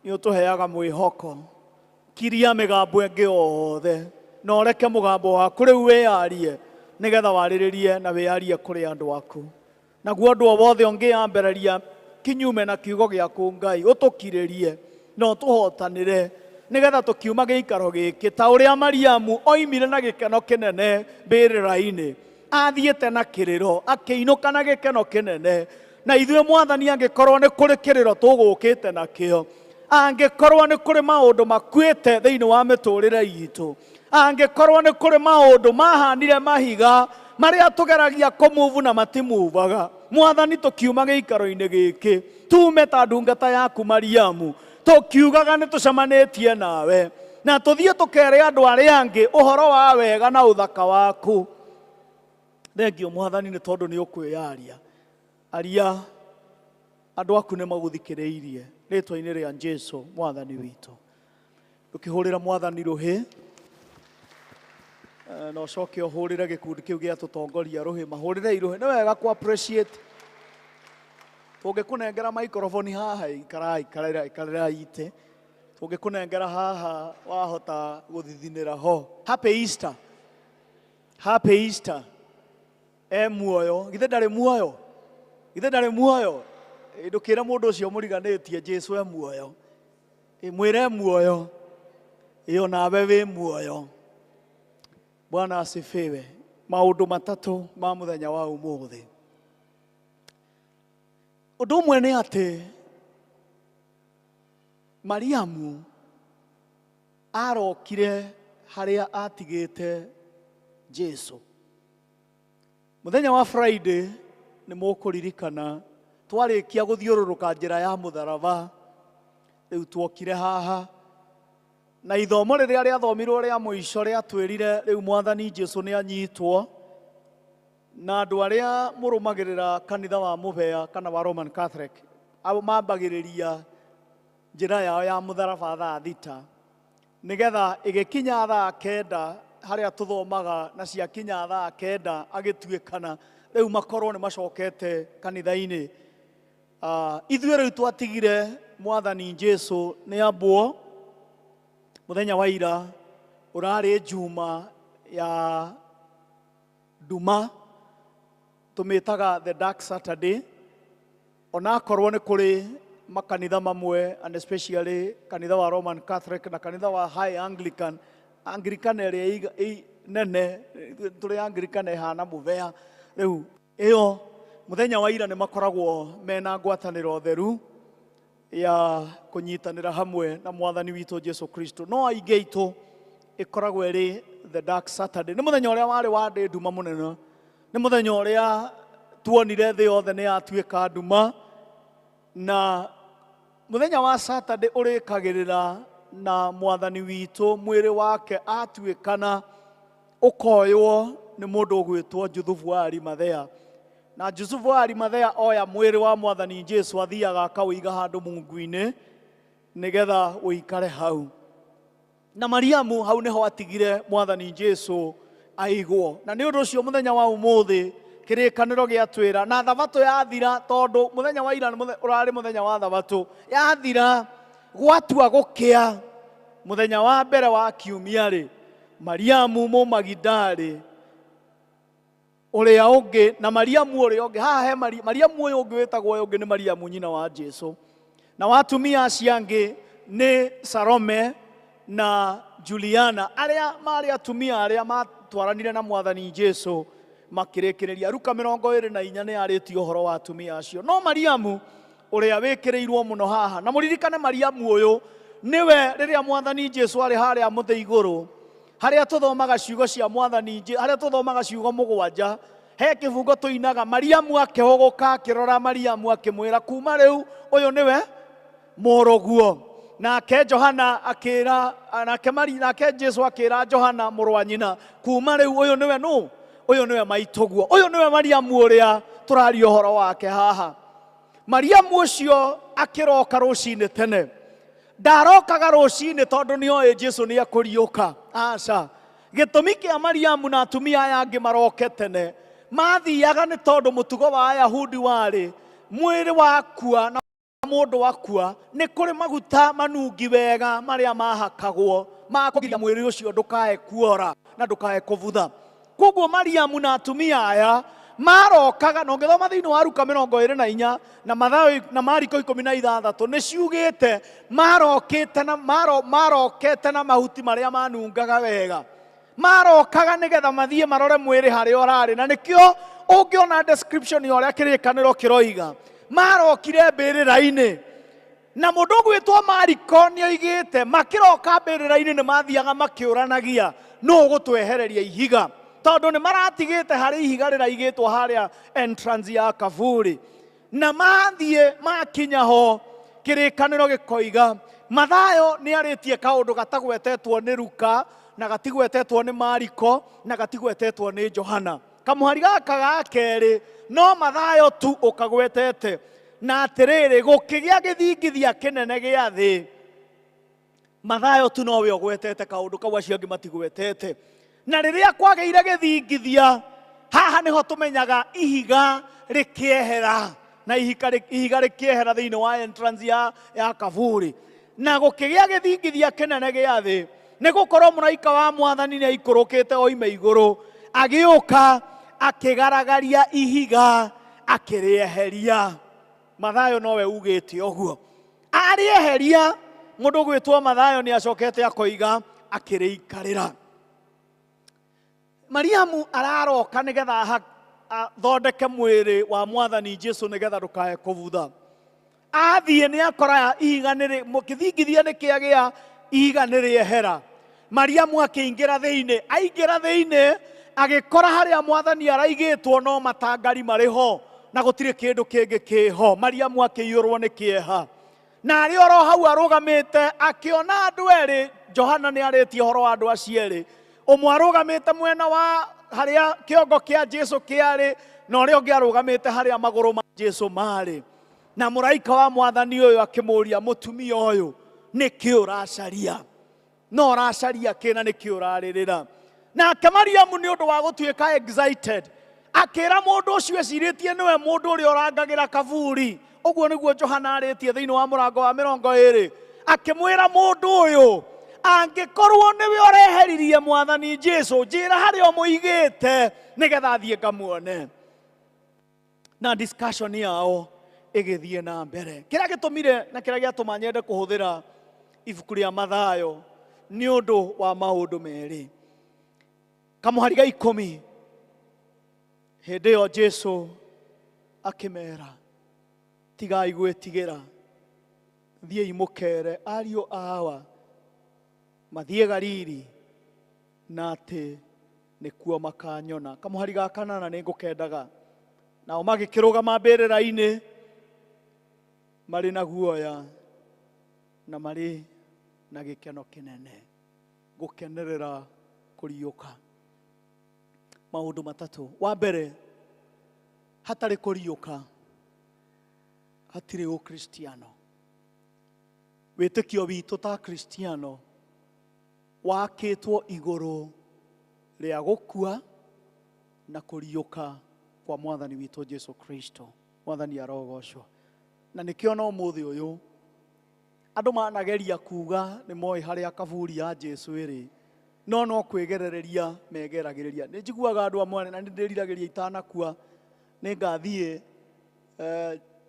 nĩ ũtũheaga mwĩhoko. Kiria mĩgambo ĩngĩ yothe na ũreke mũgambo waku rĩu wĩyarie nĩgetha warĩrĩrie na wĩyarie kũrĩ andũ aku, naguo ũndũ o wothe ũngĩambĩrĩria kinyume na kiugo gĩaku Ngai ũtũkirĩrie na ũtũhotanĩre nĩgetha tũkiuma gĩikaro gĩkĩ ta ũrĩa Mariamu oimire na gĩkeno kĩnene mbĩrĩra-inĩ, athiĩte na kĩrĩro akĩinũka na gĩkeno kĩnene. Na ithuĩ Mwathani angĩkorwo nĩ kũrĩ kĩrĩro tũgũkĩte nakĩo, angĩkorwo nĩ kũrĩ maũndũ makuĩte thĩinĩ wa mĩtũrĩre itũ, angĩkorwo nĩ kũrĩ maũndũ mahanire mahiga marĩa tũgeragia kũmuvu na matimuvaga, Mwathani tũkiuma gĩikaro-inĩ gĩkĩ tume ta ndungata yaku Mariamu, tũkiugaga nĩ tũcemanĩtie nawe na tũthiĩ tũkere andũ arĩa angĩ ũhoro wa wega na ũthaka waku. Thengio Mwathani nĩ tondũ nĩ ũkwĩyaria, aria andũ aku nĩ magũthikĩrĩirie rĩtwa-inĩ rĩa Jesu Mwathani witũ. Ndũkĩhũrĩra Mwathani rũhĩ na ũcoke ũhũrĩre gĩkundi kĩu gĩa tũtongoria rũhĩ, mahũrĩre rũhĩ. Nĩ wega kũ appreciate. Tũngĩkũnengera microphone haha, ikarai, ikarĩrai itĩ. Tũngĩkũnengera haha wahota gũthithinĩra ho. Happy Easter, Happy Easter. E muoyo, githĩ ndarĩ muoyo? Githĩ ndarĩ muoyo? Ndũkĩre mũndũ ũcio mũriganĩtie Jesu e muoyo. Mwĩre muoyo, ĩ onawe wĩ muoyo. Bwana asifiwe. Maũndũ matatũ ma mũthenya wa ũmũthĩ. Ũndũ ũmwe nĩ atĩ Mariamu arokire harĩa atigĩte Jesu. Mũthenya wa Friday nĩ mũkũririkana twarĩkia gũthiũrũrũka njĩra ya mũtharaba, rĩu tuokire haha na ithomo rĩrĩa rĩathomirwo rĩa mũico rĩatwĩrire rĩu Mwathani Jesu nĩ anyitwo, na andũ arĩa mũrũmagĩrĩra kanitha wa Mũbea kana wa Roman Catholic abo mambagĩrĩria njĩra yao ya mũtharaba thaa 6 nĩgetha ĩgĩkinya thaa 9 harĩa tũthomaga, na ciakinya thaa 9 agĩtuĩkana rĩu makorwo nĩ macokete kanitha-inĩ. Ithuĩ rĩu twatigire Mwathani Jesu nĩ ambwo mũthenya wa ira, ũrarĩ Juma ya nduma, tũmĩtaga the Dark Saturday, onakorwo nĩ kũrĩ makanitha mamwe and especially kanitha wa Roman Catholic na kanitha wa High Anglican, Anglican ĩrĩa nene, tũrĩ Anglican ĩhana Mũbea, rĩu ĩyo mũthenya wa ira nĩ makoragwo mena ngwatanĩro theru ya kũnyitanĩra hamwe na Mwathani witũ Jesu Kristo. No aingĩ aitũ ĩkoragwo ĩrĩ the Dark Saturday. Nĩ mũthenya ũrĩa warĩ wa ndĩ nduma mũnene, nĩ mũthenya ũrĩa tuonire thĩ yothe nĩ yatuĩka nduma, na mũthenya wa Saturday ũrĩkagĩrĩra na Mwathani witũ mwĩrĩ wake atuĩkana ũkoywo nĩ mũndũ ũgwĩtwo Juthubu wa Arimathea. Na Jusufu wa Arimathea oya mwĩrĩ wa Mwathani Jesu athiaga akawĩiga handũ mungu-inĩ nĩgetha ũikare hau. Na Mariamu hau nĩho atigire Mwathani Jesu aigwo. Na nĩ ũndũ ũcio mũthenya wa ũmũthĩ kĩrĩkanĩro gĩatwĩra na thabatũ yathira, tondũ mũthenya wa ira ũrarĩ mũthenya wa thabatũ, yathira gwatua gũkĩa mũthenya wa mbere wa kiumia rĩ, Mariamu Mũmagidali ũrĩa ũngĩ na Mariamu ũrĩa ũngĩ, haha he Mariamu ũyũ ũngĩ wĩtagwo ũyũ ũngĩ nĩ Mariamu nyina wa Jesu, na watumia acio angĩ nĩ Salome na Juliana, arĩa marĩ atumia arĩa matwaranire na Mwathani Jesu makĩrĩkĩrĩria. Luka 24 nĩ arĩtie ũhoro wa atumia acio. No Mariamu ũrĩa wĩkĩrĩirwo mũno haha, na mũririkane Mariamu ũyũ nĩwe rĩrĩa Mwathani Jesu arĩ harĩa mũthĩ igũrũ, harĩa tũthomaga ciugo cia Mwathani Jesu, harĩa tũthomaga ciugo 7, he kĩbungo tũinaga Mariamu akĩhũgũka akĩrora Mariamu akĩmwĩra kuma rĩu ũyũ nĩwe mũrũguo. Nake Johana akĩra, nake Mari, nake Jesu akĩra Johana mũrũ wa nyina kuma rĩu ũyũ nĩwe nũ, ũyũ nĩwe maitũguo, ũyũ nĩwe Mariamu ũrĩa tũraria ũhoro wake haha. Mariamu ũcio akĩroka rũcinĩ tene, ndarokaga rũcinĩ tondũ nĩoĩ Jesu nĩekũriũka. Aca, gĩtũmi kĩa Mariamu na atumia aya angĩ maroke tene mathiaga nĩ tondũ mũtugo wa Ayahudi warĩ mwĩrĩ wakua na mũndũ akua nĩ kũrĩ maguta manungi wega marĩa mahakagwo ma kũgiria mwĩrĩ ũcio ndũkae kuora na ndũkae kũbutha. Koguo Mariamu na atumia aya marokaga, na ũngĩthoma thĩinĩ wa Luka 24 na Mathayo na Mariko 16 nĩ ciugĩte marokĩte na marokete na mahuti marĩa manungaga wega, marokaga nĩgetha mathiĩ marore mwĩrĩ harĩa ũrarĩ. Na nĩkĩo ũngĩona description ya ũrĩa kĩrĩkanĩro kĩroiga, marokire mbĩrĩra-inĩ, na mũndũ ũgwĩtwo Mariko nĩoigĩte makĩroka mbĩrĩra-inĩ nĩ mathiaga makĩũranagia nũ ũgũtwehereria ihiga, tondũ nĩ maratigĩte harĩ ihiga rĩraigĩtwo harĩa entrance ya kaburi. Na mathiĩ makinya ho, kĩrĩkanĩro gĩkoiga Mathayo nĩ arĩtie kaũndũ gatagwetetwo nĩ Luka na gatigwetetwo nĩ Mariko na gatigwetetwo nĩ Johana. Kamũhari gaka ga kerĩ no Mathayo tu ũkagwetete, na atĩrĩrĩ gũkĩgĩa gĩthingithia kĩnene gĩa thĩ. Mathayo tu nowe ũgwetete kaũndũ kau, acio angĩ matigwetete. Na rĩrĩa kwagĩire gĩthingithia, haha nĩho tũmenyaga ihiga rĩkĩehera, na ihiga rĩkĩehera thĩinĩ wa entrance ya kaburi. Na gũkĩgĩa gĩthingithia kĩnene gĩa thĩ, nĩ gũkorwo mũraika wa Mwathani nĩ aikũrũkĩte oime igũrũ, agĩũka akĩgaragaria ihiga akĩrĩeheria. Mathayo nowe ugĩte ũguo, arĩeheria. Mũndũ ũgwĩtwo Mathayo nĩ acokete akoiga akĩrĩikarĩra. Mariamu araroka nigetha athondeke mwĩrĩ wa mwathani Jesu nigetha ndukae kũbutha. Athiĩ nĩ akora ihiga nĩ kĩthingithia nĩ kĩagĩa, ihiga nĩ rĩehera. Mariamu akĩingĩra thĩinĩ, aingĩra thĩinĩ agĩkora harĩa mwathani araigĩtwo no matangari marĩ ho na gũtirĩ kĩndũ kĩngĩ kĩho. Mariamu akĩiyũrwo nĩ kĩeha. Na arĩ oro hau arũgamĩte akĩona andũ erĩ. Johana nĩ arĩtie ũhoro wa andũ acio erĩ, ũmwe arũgamĩte mwena wa harĩa kĩongo kĩa Jesu kĩarĩ na ũrĩa ũngĩ arũgamĩte harĩa magũrũ ma Jesu marĩ. Na mũraika wa mwathani ũyũ akĩmũũria, mũtumia ũyũ, nĩkĩ ũracaria? No ũracaria kĩ na nĩkĩ ũrarĩrĩra? Nake Mariamu nĩ ũndũ wa gũtuĩka excited akĩra mũndũ ũcio ecirĩtie nĩwe mũndũ ũrĩa ũrangagĩra kaburi. Ũguo nĩguo Johana arĩtie thĩinĩ wa mũrango wa 20, akĩmwĩra mũndũ ũyũ, angĩkorwo nĩwe ũreheririe mwathani Jesu, njĩra harĩa ũmũigĩte nĩgetha thiĩ ngamuone. Na discussion yao ĩgĩthiĩ na mbere. Kĩrĩa gĩtũmire na kĩrĩa gĩatũma nyende kũhũthĩra ibuku rĩa Mathayo nĩ ũndũ wa maũndũ merĩ. Kamũhari ga 10, hĩndĩ ĩyo Jesu akĩmera, tigai gwĩtigĩra, thiĩi mũkere ariũ awa mathiĩ Galili na atĩ nĩkuo makanyona. Kamũhari ga 8 nĩ ngũkendaga. Nao magĩkĩrũgama mbĩrĩra-inĩ marĩ na guoya na marĩ na gĩkeno kĩnene, gũkenerera kũriũka. Maũndũ matatũ. Wa mbere, hatarĩ kũriũka hatirĩ ũkristiano. Wĩtĩkio witũ ta kristiano wakĩtwo igũrũ rĩa gũkua na kũriũka kwa mwathani witũ Jesu Kristo. Mwathani arogocwo. Na nĩkĩo no ũmũthĩ ũyũ andũ manageria kuga nĩ moĩ harĩa kaburi ya Jesu ĩrĩ, no no kwĩgerereria megeragĩrĩria. Nĩ njiguaga andũ amwe na nĩ ndĩriragĩria itanakua nĩ ngathiĩ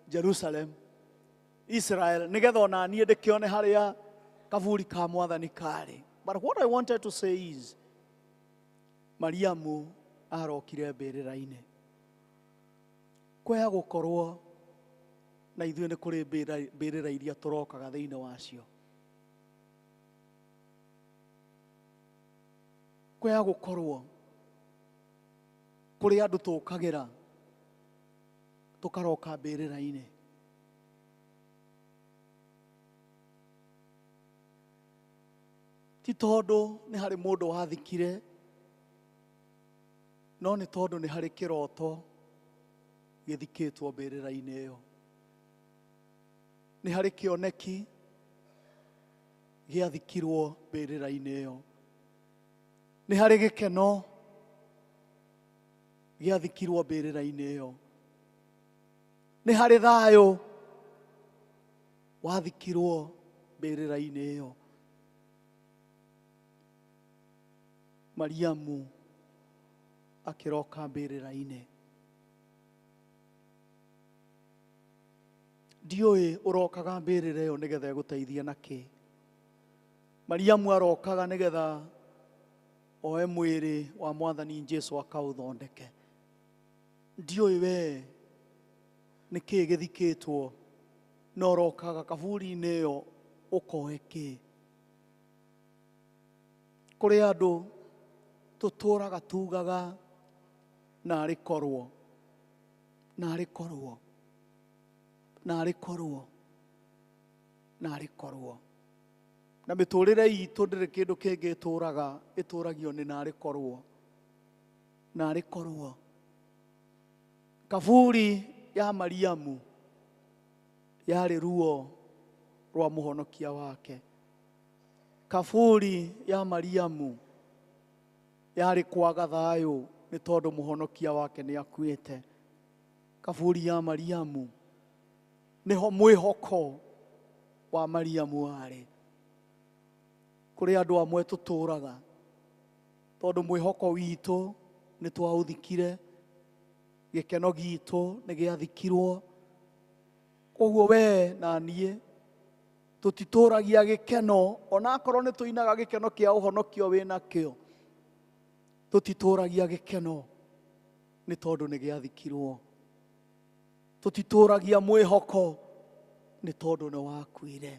Jerusalem, Israel, nĩgetha ona niĩ ndĩkĩone harĩa kaburi ka mwathani karĩ. But what I wanted to say is, Mariamu arokire mbĩrĩra-inĩ. Kwaya gũkorwo na ithuĩ nĩ kũrĩ mbĩrĩra iria tũrokaga thĩinĩ wacio. Kwaya gũkorwo kũrĩ andũ tũkagĩra tũkaroka mbĩrĩra-inĩ. Ti tondũ nĩ harĩ mũndũ wathikire, no nĩ tondũ nĩ harĩ kĩroto gĩthikĩtwo mbĩrĩra-inĩ ĩyo. Nĩ harĩ kĩoneki gĩathikirwo mbĩrĩra-inĩ ĩyo. Nĩ harĩ gĩkeno gĩathikirwo mbĩrĩra-inĩ ĩyo. Nĩ harĩ thayũ wathikirwo mbĩrĩra-inĩ ĩyo. Mariamu akĩroka mbĩrĩra-inĩ. Ndiũĩ ũrokaga mbĩrĩra ĩyo nĩgetha ĩgũteithie na kĩ. Mariamu arokaga nĩgetha oe mwĩrĩ wa mwathani Jesu akaũthondeke. Ndiũĩ we nĩkĩ gĩthikĩtwo, no ũrokaga kaburi-inĩ ĩyo ũkoe kĩ. Kũrĩ andũ tũtũraga tugaga narĩ korwo, narĩ korwo, narĩ korwo, narĩ korwo. Na mĩtũrĩre itũ ndĩrĩ kĩndũ kĩngĩ ĩtũraga, ĩtũragio nĩ narĩ korwo, narĩ korwo. Kaburi ya Mariamu yarĩ ruo rwa mũhonokia wake. Kaburi ya Mariamu yarĩ kwaga thayũ nĩ tondũ mũhonokia wake nĩ akuĩte. Kaburi ya Mariamu nĩho mwĩhoko wa Mariamu warĩ. Kũrĩ andũ amwe tũtũraga tondũ mwĩhoko witũ nĩ twaũthikire, gĩkeno gitũ nĩ gĩathikirwo. Koguo we na niĩ tũtitũragia gĩkeno, onakorwo nĩ tũinaga gĩkeno kĩa ũhonokio wĩna kĩo. Tũtitũragia gĩkeno nĩ tondũ nĩ gĩathikirwo. Tũtitũragia mwĩhoko nĩ tondũ nĩ wakuire.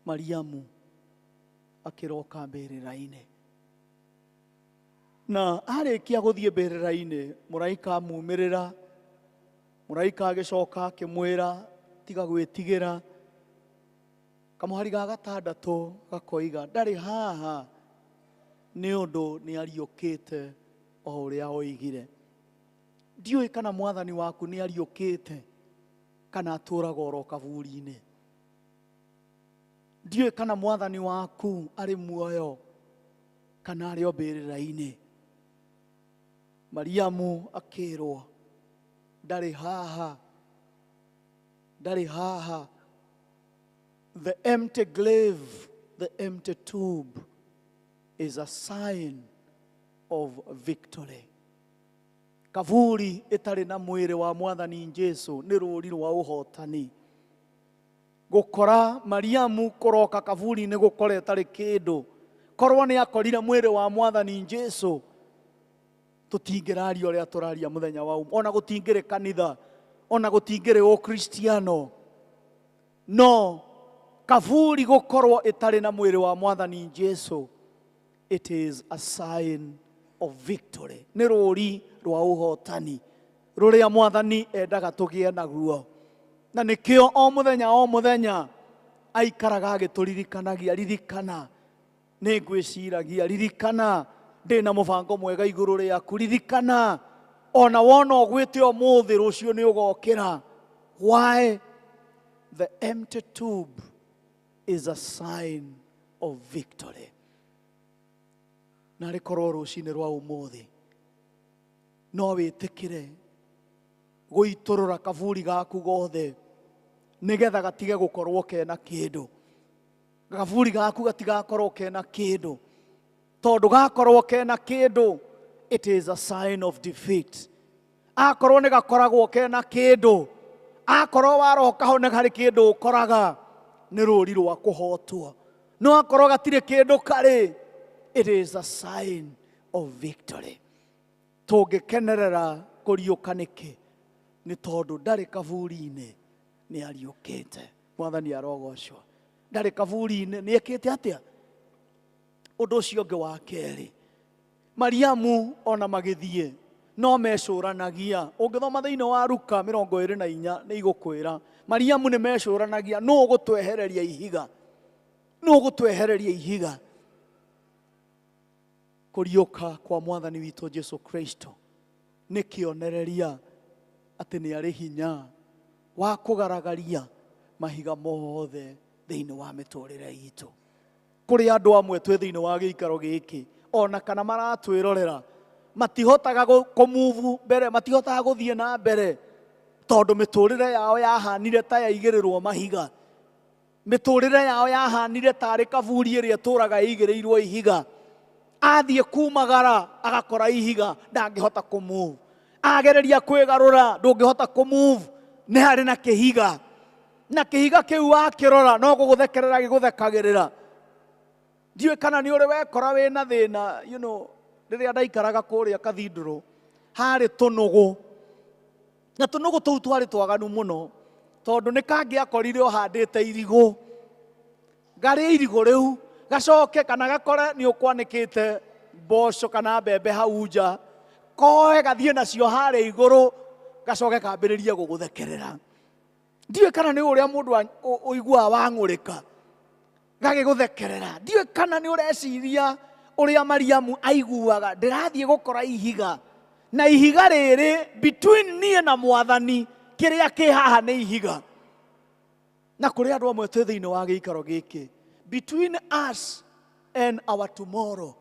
Mariamu akĩroka mbĩrĩra-inĩ, na arĩkia gũthiĩ mbĩrĩra-inĩ, mũraika amumĩrĩra. Mũraika agĩcoka akĩmwĩra, tiga gwĩtigĩra. Kamũhari ga gatandatũ gakoiga, ndarĩ haha nĩ ũndũ nĩ ariũkĩte o ũrĩa oigire. Ndiũĩ kana mwathani waku nĩ ariũkĩte kana atũraga oro kaburi-inĩ. Ndiũĩ kana mwathani waku arĩ muoyo kana arĩ o mbĩrĩra-inĩ. Mariamu akĩrwo, ndarĩ haha, ndarĩ haha. The empty grave, the empty tomb is a sign of victory. Kaburi ĩtarĩ na mwĩrĩ wa mwathani Jesu nĩ rũri rwa ũhotani. Gũkora Mariamu kũroka kaburi-inĩ gũkora ĩtarĩ kĩndũ, korwo nĩ akorire mwĩrĩ wa mwathani Jesu, tũtingĩraria ũrĩa tũraria mũthenya wa ona gũtingĩrĩ kanitha, ona gũtingĩrĩ ũkristiano. No kaburi gũkorwo ĩtarĩ na mwĩrĩ wa mwathani Jesu, it is a sign of victory. Nĩ rũri rwa ũhotani rũrĩa mwathani endaga tũgĩe naguo, na nĩkĩo o mũthenya o mũthenya aikaraga agĩtũririkanagia, ririkana nĩ ngwĩciragia, ririkana ndĩ na mũbango mwega igũrũ rĩaku, ririkana ona wona ũgwĩte ũmũthĩ, rũciũ nĩ ũgokĩra. Why? The empty tomb is a sign of victory. Na rĩkorwo rũcinĩ rwa ũmũthĩ no wĩtĩkĩre gũitũrũra kaburi gaku gothe nĩgetha gatige gũkorwo kena kĩndũ. Kaburi gaku gatigakorwo kena kĩndũ, tondũ gakorwo kena kĩndũ, it is a sign of defeat. Akorwo nĩ gakoragwo kena kĩndũ, akorwo waroka ho nĩ harĩ kĩndũ ũkoraga, nĩ rũri rwa kũhotwo. No akorwo gatirĩ kĩndũ karĩ, it is a sign of victory. Tũngĩkenerera kũriũka nĩkĩ? Nĩ tondũ ndarĩ kaburi-inĩ, nĩ ariũkĩte. Mwathani arogocwo. Ndarĩ kaburi-inĩ, nĩ ekĩte atĩa? Ũndũ ũcio ũngĩ wa kerĩ, Mariamu ona magĩthiĩ no mecũranagia. Ũngĩthoma thĩinĩ wa Luka 24 nĩ igũkwĩra Mariamu nĩ mecũranagia, nũ ũgũtwehereria ihiga, nũ ũgũtwehereria ihiga. Kũriũka kwa mwathani witũ Jesu Kristo nĩ kĩonereria atĩ nĩ arĩ hinya wa kũgaragaria mahiga mothe thĩinĩ wa mĩtũrĩre itũ. Kũrĩ andũ amwe twĩ thĩinĩ wa gĩikaro gĩkĩ, ona kana maratwĩrorera, matihotaga kũmove mbere, matihotaga gũthiĩ na mbere, tondũ mĩtũrĩre yao yahanire ta yaigĩrĩrwo mahiga. Mĩtũrĩre yao yahanire tarĩ kaburi ĩrĩa ĩtũraga ĩigĩrĩirwo ihiga. Athiĩ kumagara agakora ihiga, ndangĩhota kũmove. Agereria kwĩgarũra, ndũngĩhota kũmove, nĩ harĩ na kĩhiga. Na kĩhiga kĩu wakĩrora no gũgũthekerera gĩgũthekagĩrĩra. Ndiũĩ kana nĩ ũrĩ wekora wĩna thĩna. Rĩrĩa ndaikaraga kũrĩa cathedral, harĩ tũnũgũ, na tũnũgũ tũu twarĩ twaganu mũno, tondũ nĩ kangĩakorire ũhandĩte irigũ, ngarĩe irigũ rĩu, gacoke kana gakore nĩ ũkwanĩkĩte mboco kana mbembe hau nja, koe gathiĩ nacio harĩa igũrũ, gacoke kambĩrĩrie gũgũthekerera. Ndiũĩ kana nĩ ũrĩa mũndũ ũiguaga wang'ũrĩka gagĩgũthekerera. Ndiũĩ kana nĩ ũreciria ũrĩa Mariamu aiguaga, ndĩrathiĩ gũkora ihiga, na ihiga rĩrĩ between niĩ na mwathani, kĩrĩa kĩ haha nĩ ihiga. Na kũrĩ andũ amwe twĩ thĩinĩ wa gĩikaro gĩkĩ, between us and our tomorrow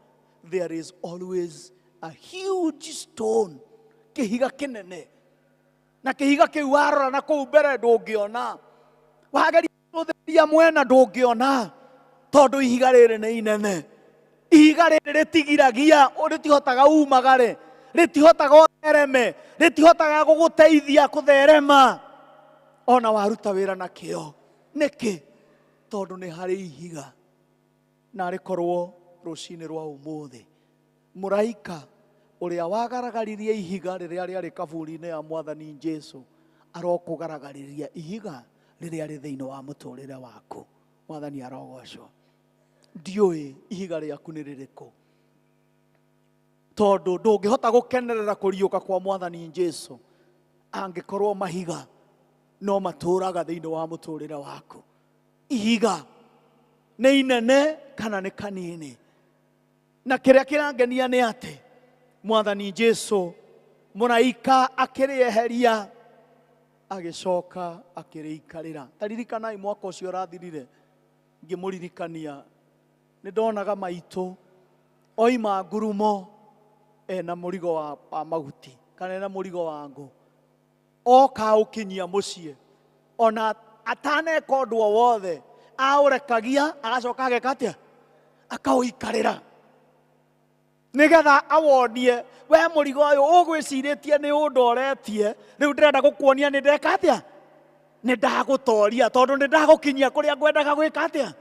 there is always a huge stone, kĩhiga kĩnene. Na kĩhiga kĩu warora na kũu mbere ndũngĩona, wageria gũthĩria mwena ndũngĩona, tondũ ihiga rĩrĩ nĩ inene. Ihiga rĩrĩ rĩtigiragia, rĩtihotaga umagare, rĩtihotaga ũthereme, rĩtihotaga gũgũteithia kũtherema ona waruta wĩra na kĩo. Nĩkĩ? Tondũ nĩ harĩ ihiga. Na arĩkorwo rũcinĩ rwa ũmũthĩ Mũraika ũrĩa wagaragaririe ihiga rĩrĩa rĩarĩ kaburi-inĩ ya Mwathani Jesu arokũgaragariria ihiga rĩrĩa rĩ thĩinĩ wa mũtũrĩre waku. Mwathani arogocwo. Ndiũĩ ihiga rĩaku nĩ rĩrĩkũ, tondũ ndũngĩhota gũkenerera kũriũka kwa Mwathani Jesu angĩkorwo mahiga no matũraga thĩinĩ wa mũtũrĩre waku. Ihiga nĩ inene kana nĩ kanini. Na kĩrĩa kĩrangenia nĩ atĩ Mwathani Jesu mũraika akĩrĩeheria agĩcoka akĩrĩikarĩra. Ta ririkanai mwaka ũcio ũrathirire ngĩmũririkania nĩ ndonaga maitũ oima ngurumo ena mũrigo wa mahuti kana ena mũrigo wa ngũ, oka ũkinyia mũciĩ ona ataneka ũndũ o wothe aũrekagia agacoka ageka atĩa, akaũikarĩra nĩgetha awonie we mũrigo ũyũ ũgwĩcirĩtie nĩ ũndoretie, rĩu ndĩrenda gũkuonia nĩ ndeka atĩa, nĩ ndagũtoria tondũ nĩ ndagũkinyia kũrĩa ngwendaga gwĩka atĩa.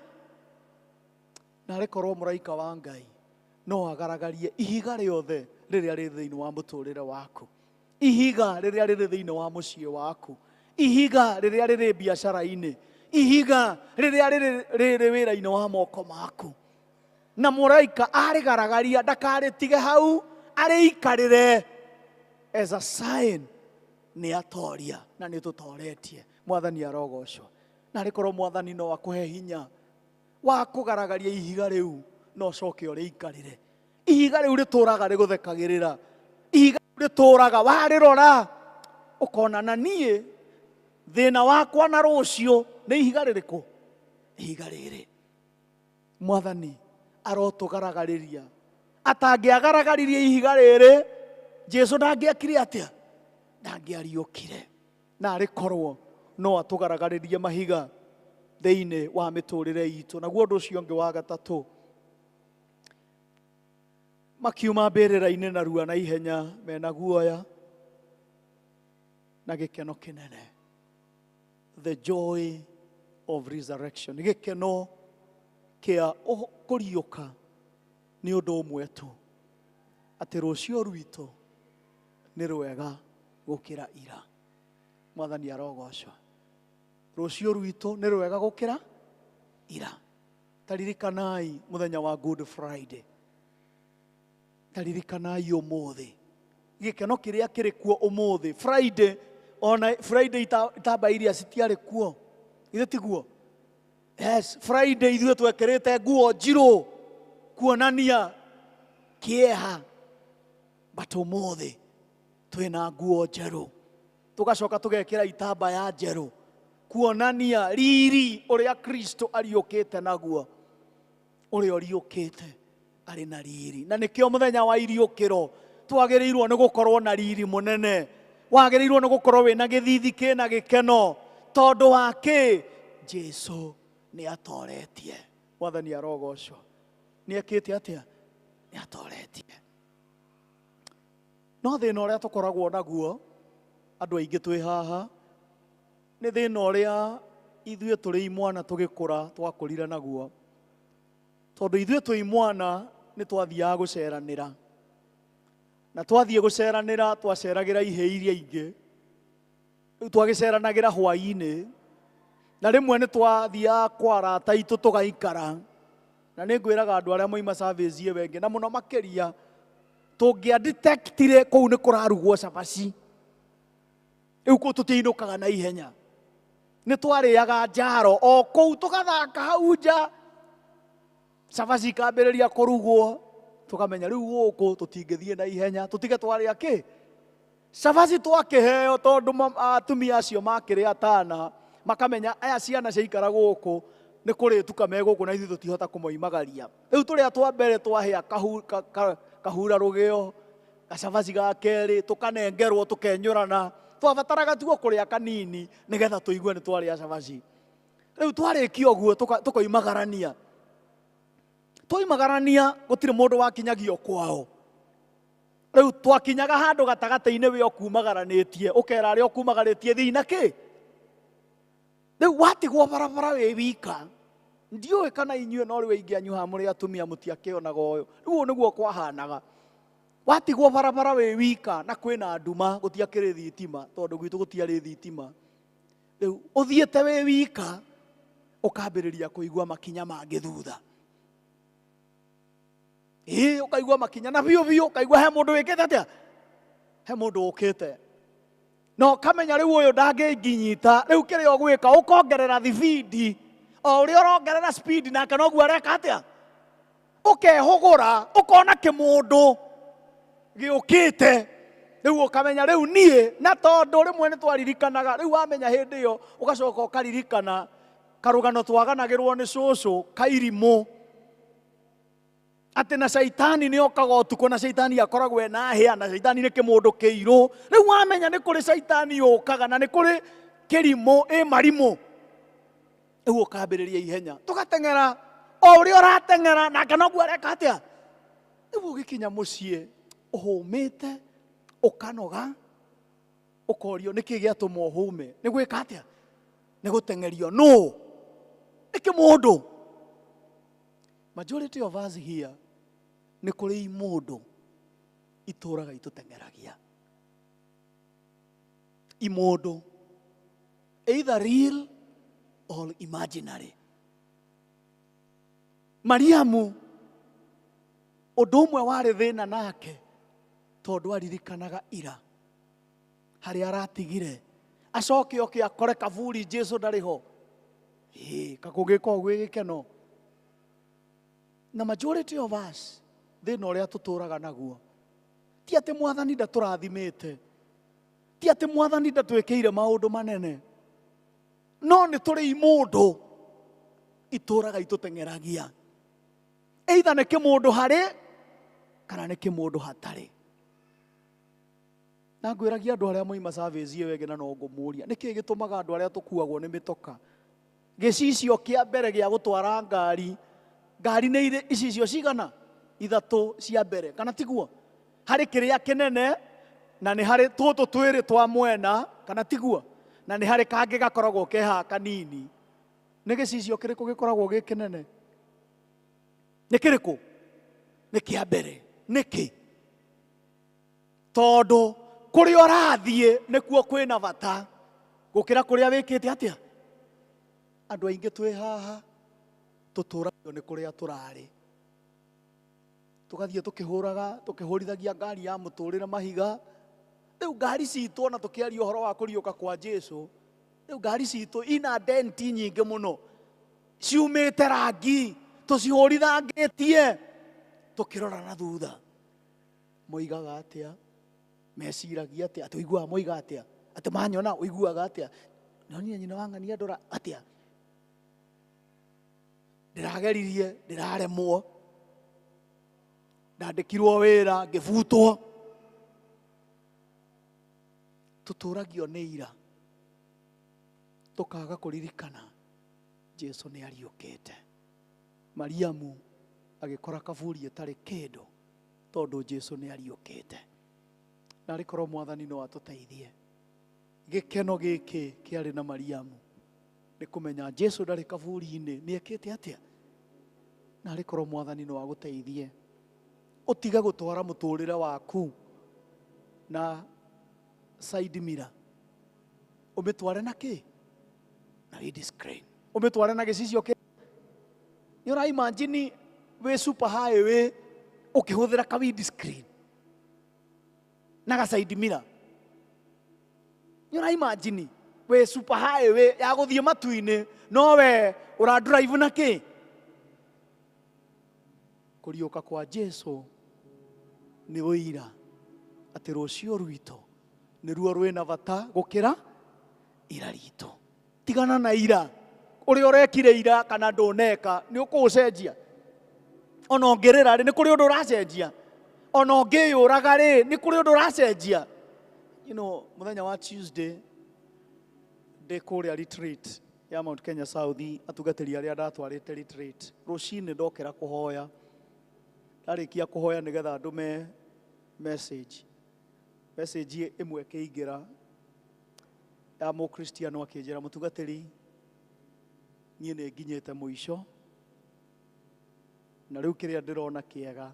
Na arĩ korwo mũraika wa Ngai no agaragarie ihiga rĩothe rĩrĩa rĩ thĩinĩ wa mũtũrĩre waku, ihiga rĩrĩa rĩrĩ thĩinĩ wa mũciĩ waku, ihiga rĩrĩa rĩrĩ biacara-inĩ, ihiga rĩrĩa rĩrĩ wĩra-inĩ wa moko maku. Na mũraika arĩgaragaria ndakarĩtige hau, arĩikarĩre as a sign nĩ atoria na nĩ tũtoretie. Mwathani arogocwo. Na arĩ korwo Mwathani no akũhe hinya wa kũgaragaria ihiga rĩu no ũcoke ũrĩikarĩre. Ihiga rĩu rĩtũraga rĩgũthekagĩrĩra, ihiga rĩu rĩtũraga warĩrora ũkona na niĩ thĩna wakwa na rũciũ nĩ ihiga rĩrĩkũ? Ihiga rĩrĩ. Mwathani arotũgaragarĩria. Atangĩagaragaririe ihiga rĩrĩ, Jesu ndangĩekire atĩa? Ndangĩariũkire. Na arĩ korwo no atũgaragarĩrie mahiga thĩinĩ wa mĩtũrĩre itũ. Naguo ũndũ ũcio ũngĩ wa gatatũ, makiuma mbĩrĩra-inĩ narua na ihenya mena guoya na gĩkeno kĩnene. The joy of resurrection, gĩkeno kĩa kũriũka nĩ ũndũ ũmwe tu, atĩ rũciũ rwitũ nĩ rwega gũkĩra ira. Mwathani arogocwo. Rũciũ rwitũ nĩ rwega gũkĩra ira. Ta ririkanai mũthenya wa Good Friday, ta ririkanai ũmũthĩ gĩkeno kĩrĩa kĩrĩ kuo ũmũthĩ. Friday, ona Friday itambaya iria citiarĩ kuo, ithe tiguo? Yes, Friday ithuĩ twekĩrĩte nguo njirũ kuonania kĩeha, but ũmũthĩ twĩna nguo njerũ, tũgacoka tũgekĩra itambaya njerũ kuonania riri ũrĩa Kristo ariũkĩte naguo, ũrĩa ũriũkĩte arĩ na riri. Na nĩkĩo mũthenya wa iriũkĩro twagĩrĩirwo nĩ gũkorwo na riri mũnene, wagĩrĩirwo nĩ gũkorwo wĩna gĩthithi kĩna gĩkeno, tondũ wa kĩ? Jesu nĩ atoretie. Mwathani arogocwo. Nĩ ekĩte atĩa? Nĩ atoretie. No thĩna ũrĩa tũkoragwo naguo andũ aingĩ twĩ haha nĩ thĩna ũrĩa ithuĩ tũrĩ imwana tũgĩkũra twakũrire naguo, tondũ ithuĩ twĩ imwana nĩ twathiaga gũceranĩra, na twathiĩ gũceranĩra twaceragĩra ihĩĩ iria ingĩ, rĩu twagĩceranagĩra hwaĩ-inĩ, na rĩmwe nĩ twathiaga kwa arata aitũ tũgaikara. Na nĩ ngwĩraga andũ arĩa moima service ĩyo ĩngĩ, na mũno makĩria tũngĩadetectire kũu nĩ kũrarugwo cabaci, rĩu kũu tũtiinũkaga na ihenya, nĩ twarĩaga njaro o kũu tũgathaka hau nja, cabaci ikambĩrĩria kũrugwo, tũkamenya rĩu gũkũ tũtingĩthiĩ na ihenya, tũtige twarĩa kĩ cabaci twakĩheo, tondũ atumia acio makĩrĩ atana makamenya aya ciana ciaikara gũkũ nĩ kũrĩtuka me gũkũ na ithuĩ tũtihota kũmoimagaria. Rĩu tũrĩa twa mbere twahĩa kahura rũgĩo, gacabaci ga kerĩ tũkanengerwo tũkenyũrana, twabataraga tuo kũrĩa kanini nĩgetha tũigue nĩ twarĩa cabaci. Rĩu twarĩkia ũguo tũkoimagarania, twoimagarania gũtirĩ mũndũ wakinyagio kwao. Rĩu twakinyaga handũ gatagatĩ-inĩ we ũkumagaranĩtie, ũkera arĩa ũkumagarĩtie thiĩ na kĩ. Rĩu watigwo barabara wĩ wika, ndiũĩ kana inyuĩ no rĩu aingĩ anyu haha mũrĩ atumia mũtiakĩonaga ũyũ. Rĩu ũũ nĩguo kwahanaga. Watigwo barabara wĩ wika na kwĩna nduma gũtiakĩrĩ thitima tondũ gwitũ gũtiarĩ thitima. Rĩu ũthiĩte wĩ wika ũkambĩrĩria kũigua makinya mangĩ thutha. Ĩĩ ũkaigua makinya na biũ biũ ũkaigua he mũndũ wĩkĩte atĩa? He mũndũ ũkĩte. Na ũkamenya rĩu ũyũ ndangĩnginyita, rĩu kĩrĩa ũgwĩka ũkongerera thibindi. O ũrĩa ũrongerera speed nake noguo areka atĩa? Ũkehũgũra ũkona kĩmũndũ gĩũkĩte. Rĩu ũkamenya rĩu niĩ na tondũ rĩmwe nĩ twaririkanaga, rĩu wamenya hĩndĩ ĩyo ũgacoka ũkaririkana karũgano twaganagĩrwo nĩ cũcũ kairimũ atĩ na caitani nĩ okaga ũtukũ na caitani akoragwo ena hĩa na caitani nĩ kĩmũndũ kĩirũ. Rĩu wamenya nĩ kũrĩ caitani ũkaga na nĩ kũrĩ kĩrimũ ĩ marimũ. Rĩu ũkambĩrĩria ihenya tũgateng'era o ũrĩa ũrateng'era nake noguo areka atĩa. Rĩu ũgĩkinya mũciĩ ũhũmĩte ũkanoga ũkorio nĩkĩ gĩatũma ũhũme, nĩ gwĩka atĩa? Nĩ gũteng'erio nũ? Nĩ kĩmũndũ. Majority of us here nĩ kũrĩ imũndũ itũraga itũteng'eragia. Imũndũ either real or imaginary. Mariamu ũndũ ũmwe warĩ thĩna nake tondũ aririkanaga ira harĩa aratigire acoke oke akore kaburi Jesu ndarĩ ho. Ĩĩ kakũngĩkorwo gwĩ gĩkeno. Na majority of us thĩna ũrĩa tũtũraga naguo ti atĩ mwathani ndatũrathimĩte, ti atĩ mwathani ndatwĩkĩire maũndũ manene, no nĩ tũrĩ imũndũ itũraga itũteng'eragia. Either nĩ kĩmũndũ harĩ kana nĩ kĩmũndũ hatarĩ. Na ngwĩragia andũ arĩa moima service ĩyo ĩngĩ na no ngũmũria nĩkĩ gĩtũmaga andũ arĩa tũkuagwo nĩ mĩtoka gĩcicio kĩa mbere gĩa gũtwara ngari, ngari nĩ irĩ icicio cigana? Ithatũ cia mbere, kana tiguo? Harĩ kĩrĩa kĩnene na nĩ harĩ tũtũ twĩrĩ twa mwena, kana tiguo? Na nĩ harĩ kangĩ gakoragwo ke haha kanini. Nĩ gĩcicio kĩrĩkũ gĩkoragwo gĩ kĩnene? Nĩ kĩrĩkũ? Nĩ kĩa mbere. Nĩkĩ? Tondũ kũrĩa ũrathiĩ nĩkuo kwĩna bata gũkĩra kũrĩa wĩkĩte atĩa. Andũ aingĩ twĩ haha tũtũragio nĩ kũrĩa tũrarĩ. Tũgathiĩ tũkĩhũraga, tũkĩhũrithagia ngari ya mũtũrĩre mahiga. Rĩu ngari citũ ona tũkĩaria ũhoro wa kũriũka kwa Jesu, rĩu ngari citũ ina denti nyingĩ mũno, ciumĩte rangi, tũcihũrithangĩtie tũkĩrora na thutha. Moigaga atĩa? Meciragia atĩa? Atĩ ũiguaga moiga atĩa? Atĩ manyona ũiguaga atĩa? Nonire nyina wa ng'ania ndora atĩa? Ndĩrageririe, ndĩraremwo, ndandĩkirwo wĩra ngĩbutwo. Tũtũragio nĩ ira tũkaga kũririkana Jesu nĩ ariũkĩte. Mariamu agĩkora kaburi ĩtarĩ kĩndũ tondũ Jesu nĩ ariũkĩte. Na arĩ korwo mwathani no atũteithie. Gĩkeno gĩkĩ kĩarĩ na Mariamu nĩ kũmenya Jesu ndarĩ kaburi-inĩ, nĩ ekĩte atĩa? Na arĩ korwo mwathani no agũteithie ũtige gũtwara mũtũrĩre waku na side mirror, ũmĩtware na kĩ? Na windscreen. Ũmĩtware na gĩcicio kĩ? Nĩ ũra imagine wĩ super highway ũkĩhũthĩra ka windscreen na ga side mirror. Nĩ ũra imagine wĩ super highway ya gũthiĩ matu-inĩ no we ũra drive na kĩ? Kũriũka kwa Jesu nĩ ũira atĩ rũciũ rwitũ nĩruo rwĩna bata gũkĩra ira ritũ. Tigana na ira, ũrĩa ũrekire ira kana ndũneka nĩ ũkũũcenjia. Ona ũngĩrĩra rĩ, nĩ kũrĩ ũndũ ũracenjia. Ona ũngĩyũraga rĩ, nĩ kũrĩ ũndũ ũracenjia. You know, mũthenya wa Tuesday ndĩ kũrĩa retreat ya Mount Kenya South, atungatĩri arĩa ndatwarĩte retreat, rũcinĩ ndokĩra kũhoya, ndarĩkia kũhoya nĩgetha ndũme message. Message ĩmwe ĩkĩingĩra ya mũkristiano akĩnjĩra, mũtungatĩri, niĩ nĩ nginyĩte mũico na rĩu kĩrĩa ndĩrona kĩega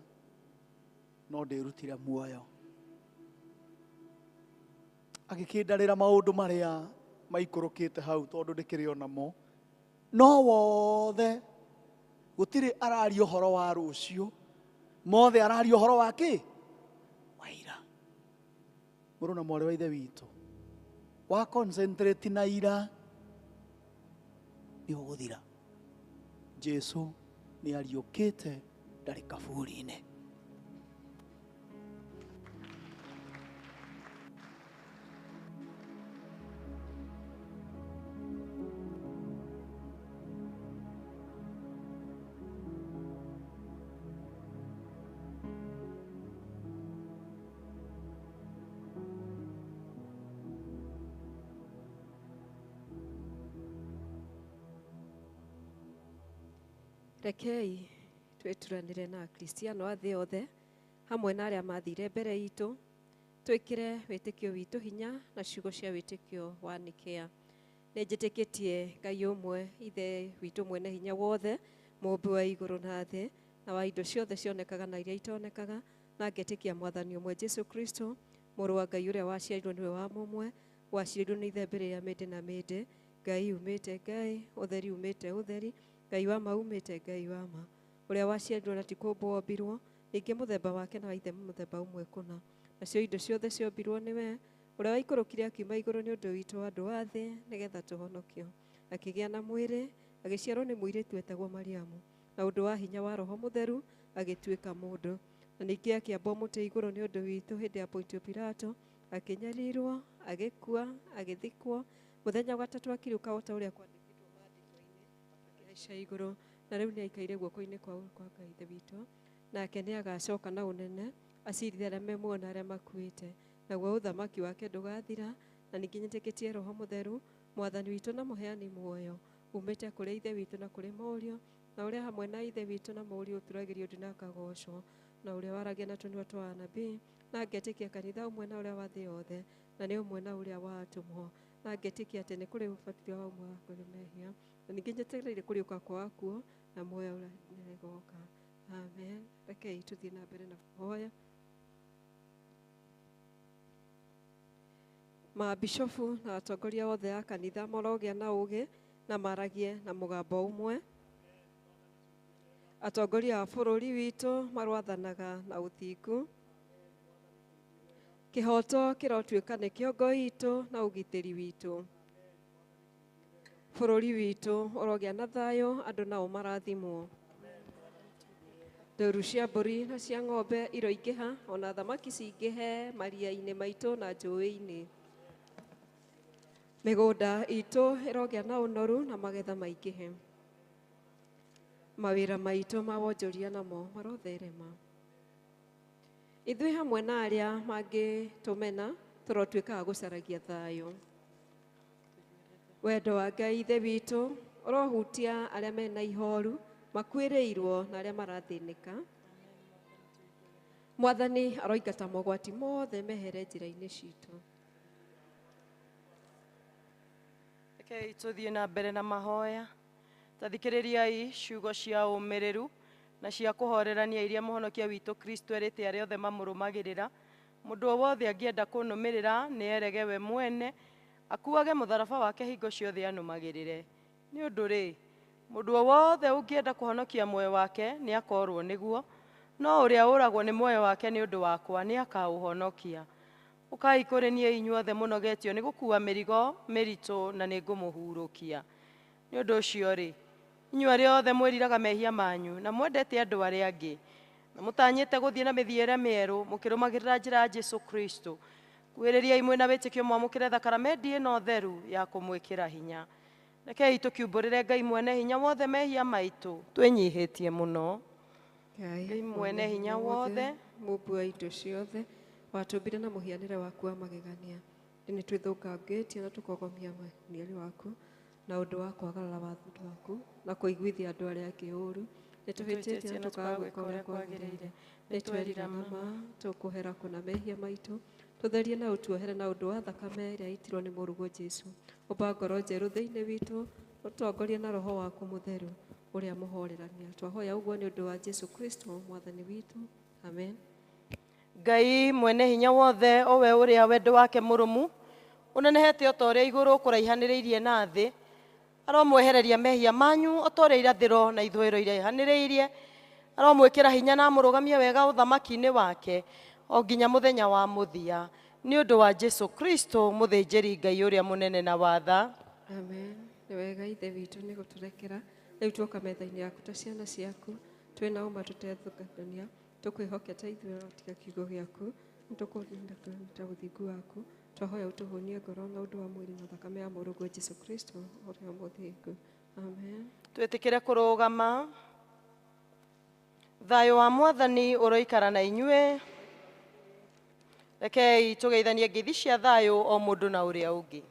No ndĩrutire muoyo. Agĩkĩndarĩra maũndũ marĩa maikũrũkĩte hau tondũ ndĩkĩrĩ onamo. No wothe gũtirĩ araria ũhoro wa rũciũ, mothe araria ũhoro wa kĩ? Wa ira. Mũrũ na mwarĩ wa Ithe witũ, wa concentrate na ira nĩ ũgũthira. Jesu nĩ ariũkĩte, ndarĩ kaburi-inĩ. Rekei twĩturanĩre na Akristiano a thĩ yothe hamwe na arĩa mathire mbere itũ, twĩkĩre wĩtĩkio witũ hinya na ciugo cia wĩtĩkio wa Nikea. Nĩ njĩtĩkĩtie Ngai ũmwe, Ithe witũ mwene hinya wothe, mũũmbi wa igũrũ na thĩ, na wa indo ciothe cionekaga na iria itonekaga, na ngetĩkia Mwathani ũmwe Jesu Kristo, mũrũ wa Ngai ũrĩa waciarirwo nĩwe wa mũmwe, waciarirwo nĩ Ithe mbere ya mĩndĩ na mĩndĩ, Ngai umĩte Ngai, ũtheri umĩte ũtheri, Ngai wa ma umĩte Ngai wa ma, ũrĩa waciarirwo na ti kũũmbwo wombirwo, ningĩ mũthemba wake na wa Ithe mũthemba ũmwe kũna. Nacio indo ciothe ciombirwo nĩwe, ũrĩa waikũrũkire akiuma igũrũ nĩ ũndũ witũ andũ a thĩ, nĩgetha tũhonokio. Akĩgĩa na mwĩrĩ, agĩciarwo nĩ mũirĩtu etagwo Mariamu, na ũndũ wa hinya wa Roho Mũtheru agĩtuĩka mũndũ. Na ningĩ akĩambwo mũtĩ igũrũ nĩ ũndũ witũ hĩndĩ ya Pontio Pilato, akĩnyarirwo, agĩkua, agĩthikwo, mũthenya wa gatatũ akĩriũka o ta ũrĩa kwandĩkĩtwo maandĩko-inĩ, akĩhaica igũrũ, na rĩu nĩ aikaire guoko-inĩ kwa Ngai Ithe witũ. Nake nĩ agacoka na ũnene acirithie arĩa me muoyo na arĩa makuĩte, naguo ũthamaki wake ndũgathira. Na ningĩ nyĩtĩkĩtie Roho Mũtheru, Mwathani witũ na mũheani muoyo, umĩte kũrĩ Ithe witũ na kũrĩ Mũriũ, na ũrĩa hamwe na Ithe witũ na Mũriũ ũturagĩrio ndu na akagocwo, na ũrĩa waragia na tũnua twa anabii, na ngetĩkia kanitha ũmwe na ũrĩa wa thĩ yothe, na nĩ ũmwe na ũrĩa wa atũmwo, na ngetĩkia atĩ nĩ kũrĩ ũbatithio wa ũmwe wa kũrĩ mehia, na ningĩ njetereire kũriũka kwa akuũ na muoyo ũrĩa ũgoka. Amen. Rekei tũthiĩ na mbere na kũhoya. Mabishofu na atongoria othe a kanitha marogĩa na ũũgĩ na maragie na mũgambo ũmwe. Atongoria a bũrũri witũ marwathanaga na ũthingu. Kĩhoto kĩrotuĩka nĩ kĩongo itũ na ũgitĩri witũ. Bũrũri witũ ũrogĩa na thayũ, andũ nao marathimwo. Ndũru cia mbũri na cia ng'ombe iroingĩha, ona thamaki cingĩhe maria-inĩ maitũ na njũĩ-inĩ. Mĩgũnda itũ ĩrogĩa na ũnoru na magetha maingĩhe. Mawĩra maitũ ma wonjoria namo marotherema. Ithuĩ hamwe na arĩa mangĩtũmena tũrotuĩka a gũcaragia thayũ. Wendo wa Ngai Ithe witũ ũrohutia arĩa mena ihoru, makuĩrĩirwo na arĩa marathĩnĩka. Mwathani aroingata mogwati mothe mehere njĩra-inĩ citũ. Rekei tũthiĩ na mbere na mahoya. Tathikĩrĩriai ciugo cia ũmĩrĩru na cia kũhorerania iria mũhonokia witũ Kristo erĩte arĩa othe mamũrũmagĩrĩra. Mũndũ o wothe angĩenda kũnũmĩrĩra nĩ erege we mwene, akuage mũtharaba wake hingo ciothe anũmagĩrĩre. Nĩ ũndũ rĩ, mũndũ o wothe ũngĩenda kũhonokia muoyo wake nĩ akorwo nĩguo, no ũrĩa ũragwo nĩ muoyo wake nĩ ũndũ wakwa nĩ akaũhonokia. Ũkai kũrĩ niĩ inyuothe mũnogetio nĩ gũkua mĩrigo mĩritũ na nĩ ngũmũhurũkia. Nĩ ũndũ ũcio rĩ, inyuĩ arĩa othe mwĩriraga mehia manyu na mwendete andũ arĩa angĩ, na mũtanyĩte gũthiĩ na mĩthiĩre mĩerũ mũkĩrũmagĩrĩra njĩra ya Jesu Kristo, kuhĩrĩriai mwĩna wĩtĩkio mwamũkĩre thakramenti ĩno theru ya kũmwĩkĩra hinya. Rekei tũkiumbũrĩre Ngai mwene hinya wothe mehia maitũ twĩnyihĩtie mũno. Ngai mwene hinya wothe, mũmbi wa indo ciothe, watũmbire na mũhianĩre waku wa magegania. Nĩ twĩthũkangĩtie na tũkogomia mũhianĩre waku na ũndũ wa kwagarara watho waku na kũiguithia andũ arĩa angĩ ũũru. Nĩ tũhĩtĩtie na tũkaga gwĩka ũrĩa kwagĩrĩire. Nĩ twerira na ma, tũkũhera kũna mehia maitũ, tũtherie na ũtuohere na ũndũ wa thakame ĩrĩa yaitirwo nĩ mũrũguo Jesu. Ũmba ngoro njerũ thĩinĩ witũ, ũtongorie na Roho waku mũtheru ũrĩa mũhorerania. Twahoya ũguo nĩ ũndũ wa Jesu Kristo mwathani witũ. Amen. Ngai mwene hinya wothe owe ũrĩa wendo wake mũrũmu ũnenehete o ta ũrĩa igũrũ kũraihanĩrĩirie na thĩ, aromwehereria mehia manyu o ta ũrĩa irathĩro na ithũĩro iraihanĩrĩirie, aromwĩkĩra hinya na amũrũgamie wega ũthamaki-inĩ wake o nginya mũthenya wa mũthia, nĩ ũndũ wa Jesu Kristo mũthĩnjĩri Ngai ũrĩa mũnene na watha. Amen. Nĩ wega Ithe witũ nĩ gũtũrekera. Rĩu tuoka metha-inĩ yaku ta ciana ciaku, twĩ na ũma tũtethũkania, tũkwĩhokete ithuĩ no tiga kiugo gĩaku, nĩtũkũrinda ũthingu waku, twahoya ũtũhũnie ngoro na ũndũ wa mwĩrĩ na thakame ya mũrũguo Jesu Kristo ũrĩa mũthingu. Amen. Twĩtĩkĩre kũrũgama. Thayũ wa Mwathani ũroikara na inyuĩ. Rekei tũgeithanie ngeithi cia thayũ o mũndũ na ũrĩa ũngĩ.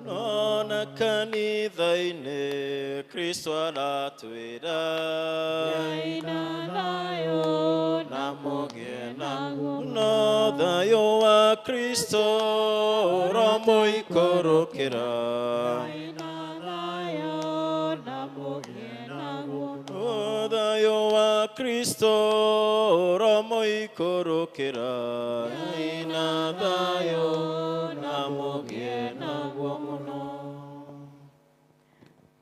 Nona kanitha-inĩ Kristo aratwĩra na mũgĩe naguo no thayũ wa Kristo ũromũikũrũkĩra. Thayũ wa Kristo ũromũikũrũkĩra, na thayũ na mũgĩe naguo mũno.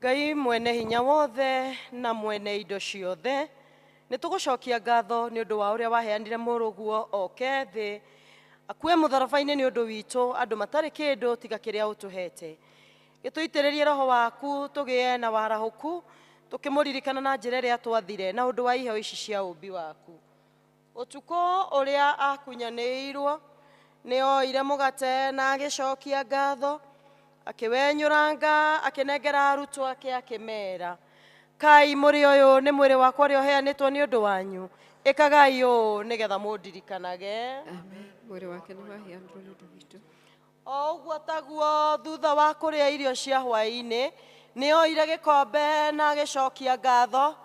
Ngai mwene hinya wothe na mwene indo ciothe, nĩ tũgũcokia ngatho nĩ ũndũ wa ũrĩa waheanire mũrũguo oke thĩ akue mũtharaba-inĩ nĩ ũndũ witũ andũ matarĩ kĩndũ tiga kĩrĩa ũtũhete. Gĩtũitĩrĩrie roho waku tũgĩe na warahũku tũkĩmũririkana na njĩra ĩrĩa twathire na ũndũ wa iheo ici cia ũmbi waku. Ũtukũ ũrĩa akunyanĩirwo nĩ oire mũgate na agĩcokia ngatho, akĩwenyũranga akĩnengera arutwo ake akĩmera, kai mũrĩ ũyũ nĩ mwĩrĩ wakwa ũrĩa ũheanĩtwo nĩ ũndũ wanyu, ĩkagai ũũ nĩgetha mũndirikanage. Amen. Mwĩrĩ wake nĩ waheanirwo nĩ ũndũ witũ. O ũguo taguo thutha wa kũrĩa irio cia hwaĩ-inĩ nĩ oire gĩkombe na agĩcokia ngatho,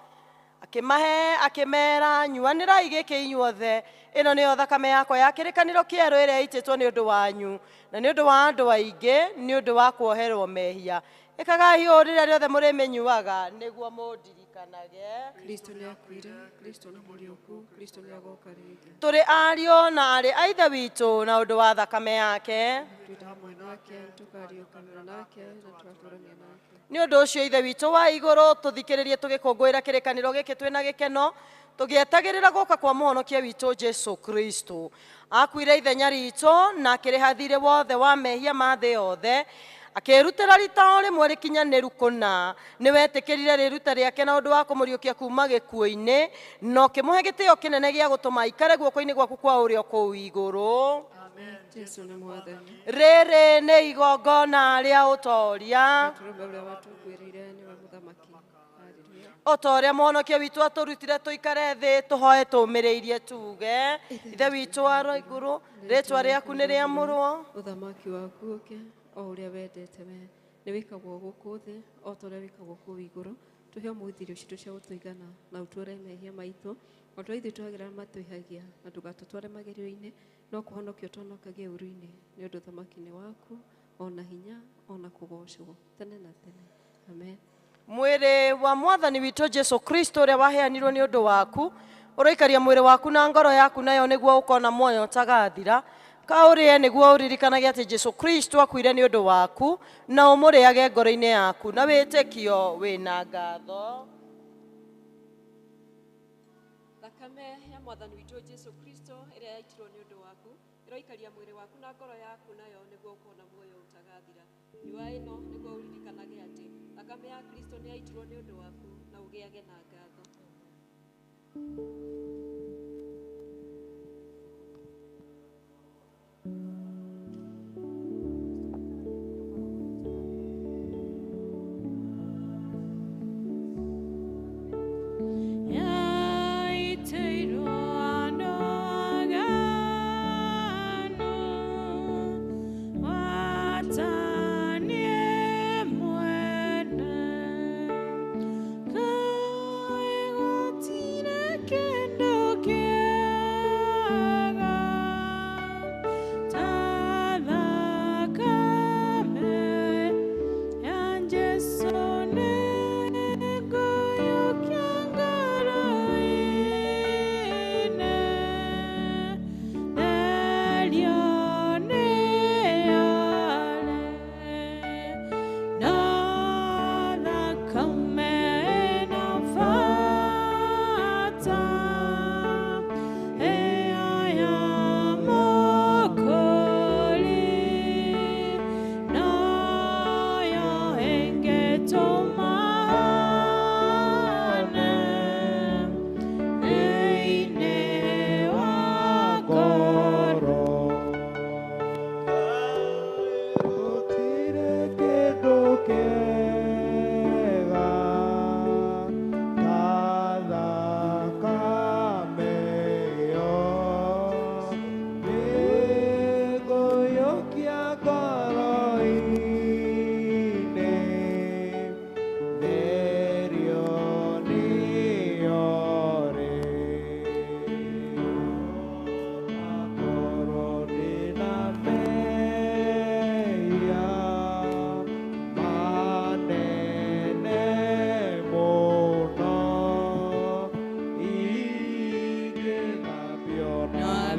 akĩmahe akĩmera, nyuanĩrai gĩkĩ inyuothe, ĩno nĩyo thakame yakwa ya kĩrĩkanĩro kĩerũ ĩrĩa ĩitĩtwo nĩ ũndũ wanyu na nĩ ũndũ wa andũ aingĩ nĩ ũndũ wa kuoherwo mehia. Ĩkagai ũũ rĩrĩa rĩothe mũrĩmĩnyuaga nĩguo mũndirikanage. Kristo nĩ akuire, Kristo nĩ mũriũku, Kristo nĩ agoka rĩngĩ. Tũrĩ ariũ na aarĩ a Ithe witũ na ũndũ wa thakame yake. Twĩ hamwe nake, tũkariũkanĩra nake na tũgatũũrania nake. Nĩ ũndũ ũcio Ithe witũ wa igũrũ tũthikĩrĩrie tũgĩkũngũĩra kĩrĩkanĩro gĩkĩ twĩna gĩkeno tũgĩetagĩrĩra gũka kwa mũhonokia witũ Jesu Kristo. Akuire ithenya ritũ na akĩrĩha thirĩ wothe wa mehia ma thĩ yothe, akĩrutĩra rita o rĩmwe rĩkinyanĩru kũna. Nĩ wetĩkĩrire rĩruta rĩake na ũndũ wa kũmũriũkia kuma gĩkuũ-inĩ na ũkĩmũhe gĩtĩo kĩnene gĩa gũtũma aikare guoko-inĩ gwaku kwa ũrĩo kũu igũrũ. Jesu nĩ Mwathani. Rĩrĩ nĩ igongona rĩa ũtoria Gatũrũme ũrĩa watũkuĩrĩire nĩwe mũthamaki. Haleluya. o ta ũrĩa mũhonokia witũ atũrutire tũikare thĩ tũhoe tũũmĩrĩirie tuge, Ithe witũ wa igũrũ, rĩtwa rĩaku nĩ rĩamũrwo, Ũthamaki waku ũke o ũrĩa wendete we, nĩ wĩkagwo gũkũ thĩ o ta ũrĩa wĩkagwo kũu igũrũ. Tũhe ũmũthĩ irio citũ cia gũtũigana na ũtuore mehia maitũ o ta ũrĩa ithuĩ twagĩra matwĩhagia, na ndũgatũtware magerio-inĩ no kũhonokia ũtũhonokagie ũũru-inĩ, nĩ ũndũ ũthamaki nĩ waku ona hinya ona kũgoocwo tene na tene. Amen. Mwĩrĩ wa Mwathani witũ Jesu Kristo ũrĩa waheanirwo nĩ ũndũ waku ũroikaria mwĩrĩ waku na ngoro yaku nayo nĩguo ũkona muoyo ũtagathira. Kaũrĩe nĩguo ũririkanage atĩ Jesu Kristo akuire nĩ ũndũ waku na ũmũrĩage ngoro-inĩ yaku na wĩtĩkio wĩna ngatho. Thakame ya Mwathani witũ Jesu Kristo ĩrĩa yaitirwo nĩ ũndũ waku ĩroikaria mwĩrĩ waku na ngoro yaku nayo nĩguo ũkona muoyo ũtagathira. Nyua ĩno nĩguo ũririkanage atĩ thakame ya Kristo nĩ yaitirwo nĩ ũndũ waku na ũgĩage na ngatho. Yaiteirwo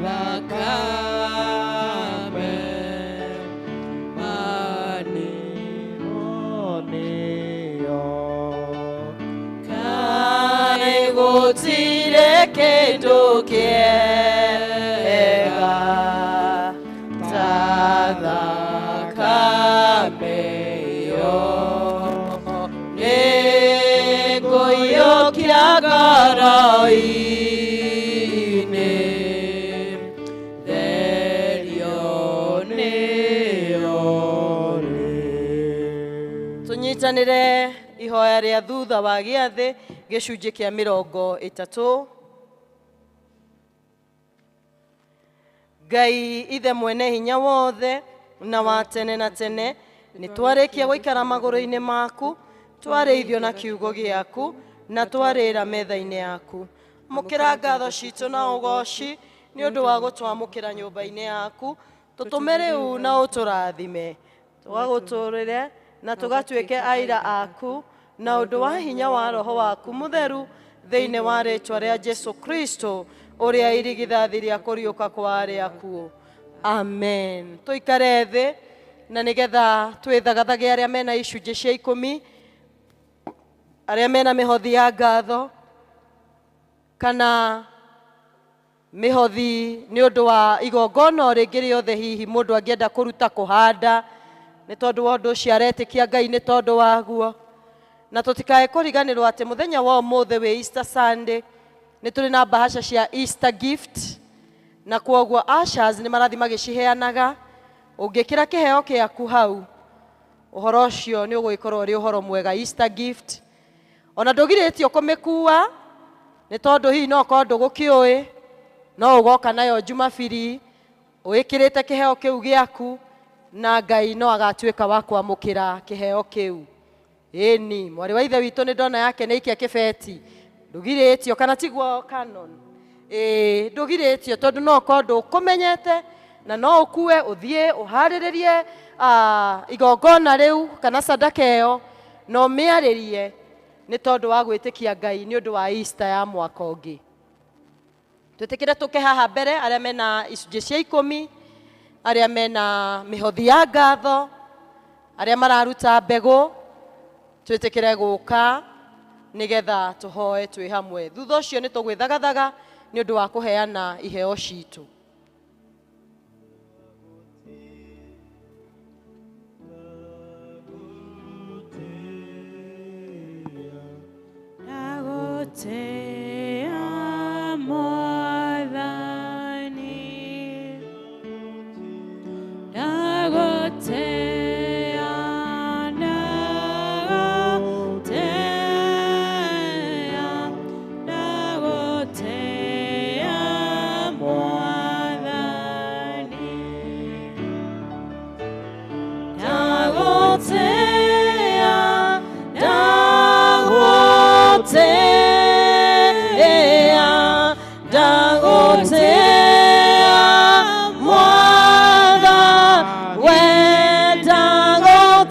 Thakame manĩonĩo Kaĩ gũtirĩ kĩndũ kĩega ta thakame ĩyo nĩngũiyũkia ngoro-inĩ therio nĩyo tũnyitanĩre ihoya rĩa thutha wa gĩathĩ gĩcunjĩ kĩa 30. Ngai ithe mwene hinya wothe na wa tene na tene, nĩ twarĩkia gũikara magũrũ-inĩ maku, twarĩithio na kiugo gĩaku na twarĩra metha-inĩ yaku. Amũkĩra ngatho citũ na ũgoci nĩ ũndũ wa gũtwamũkĩra nyũmba-inĩ yaku, tũtũme rĩu na ũtũrathime, tũgagũtũrĩre na tũgatuĩke aira aku na ũndũ wa hinya wa roho waku mũtheru thĩinĩ wa rĩtwa rĩa Jesu Kristo ũrĩa irigithathi rĩa kũriũka kwa arĩa akuũ. Amen. Tũikare thĩ na nĩgetha twĩthagathage arĩa mena icunjĩ cia 10, arĩa mena mĩhothi ya ngatho kana mĩhothi nĩ ũndũ wa igongona o rĩngĩ rĩothe hihi mũndũ angĩenda kũruta kũhanda nĩ tondũ wa ũndũ ũcio aretĩkia Ngai nĩ tondũ waguo. Na tũtikae kũriganĩrwo atĩ mũthenya wa ũmũthĩ wĩ Easter Sunday nĩ tũrĩ na bahasha cia Easter gift, na kwoguo ushers nĩ marathiĩ magĩciheanaga. Ũngĩkĩra kĩheo kĩaku hau, ũhoro ũcio nĩ ũgũgĩkorwo ũrĩ ũhoro mwega, Easter gift. Ona ndũgirĩtio kũmĩkua nĩ tondũ hihi no ũkorwo ndũgũkĩũĩ, no ũgoka nayo Jumabiri wĩkĩrĩte kĩheo kĩu gĩaku na Ngai no agatuĩka wa kwamũkĩra kĩheo kĩu. Ĩni mwarĩ wa ithe witũ nĩ ndona yake nĩ aikia kĩbeti, ndũgirĩtio kana tiguo Canon? Ĩĩ, ndũgirĩtio tondũ no ũkorwo ndũkũmenyete na no ũkue ũthiĩ ũharĩrĩrie igongona rĩu kana sadaka ĩyo na ũmĩarĩrie nĩ tondũ wa gwĩtĩkia Ngai nĩ ũndũ wa Easter ya mwaka ũngĩ. Twĩtĩkĩre tũke haha mbere arĩa mena icunjĩ cia 10, arĩa mena mĩhothi ya ngatho, arĩa mararuta mbegũ, twĩtĩkĩre gũka nĩgetha tũhoe twĩ hamwe. Thutha ũcio nĩ tũgwĩthagathaga nĩ ũndũ wa kũheana iheo citũ. Ndagũtĩĩa Mwathani, ndagũtĩĩa, ndagũtĩĩa, ndagũtĩĩa Mwathani, ndagũtĩĩa, ndagũtĩĩa, ndagũtĩĩa Mwathani, we ndagũtĩĩa,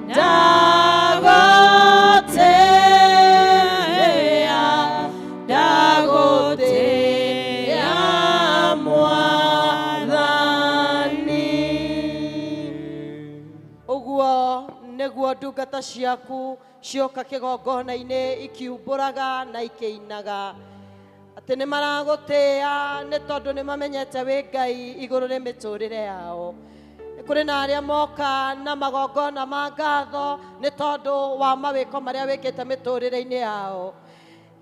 ndagũtĩĩa, ndagũtĩĩa Mwathani. Ũguo nĩguo ndungata ciaku cioka kĩgongona-inĩ ikiumbũraga na ikĩinaga atĩ nĩ maragũtĩĩa nĩ tondũ nĩ mamenyete wĩ Ngai igũrũ rĩ mĩtũrĩre yao. Nĩ kũrĩ na arĩa moka na magongona ma ngatho nĩ tondũ wa mawĩko marĩa wĩkĩte mĩtũrĩre-inĩ yao.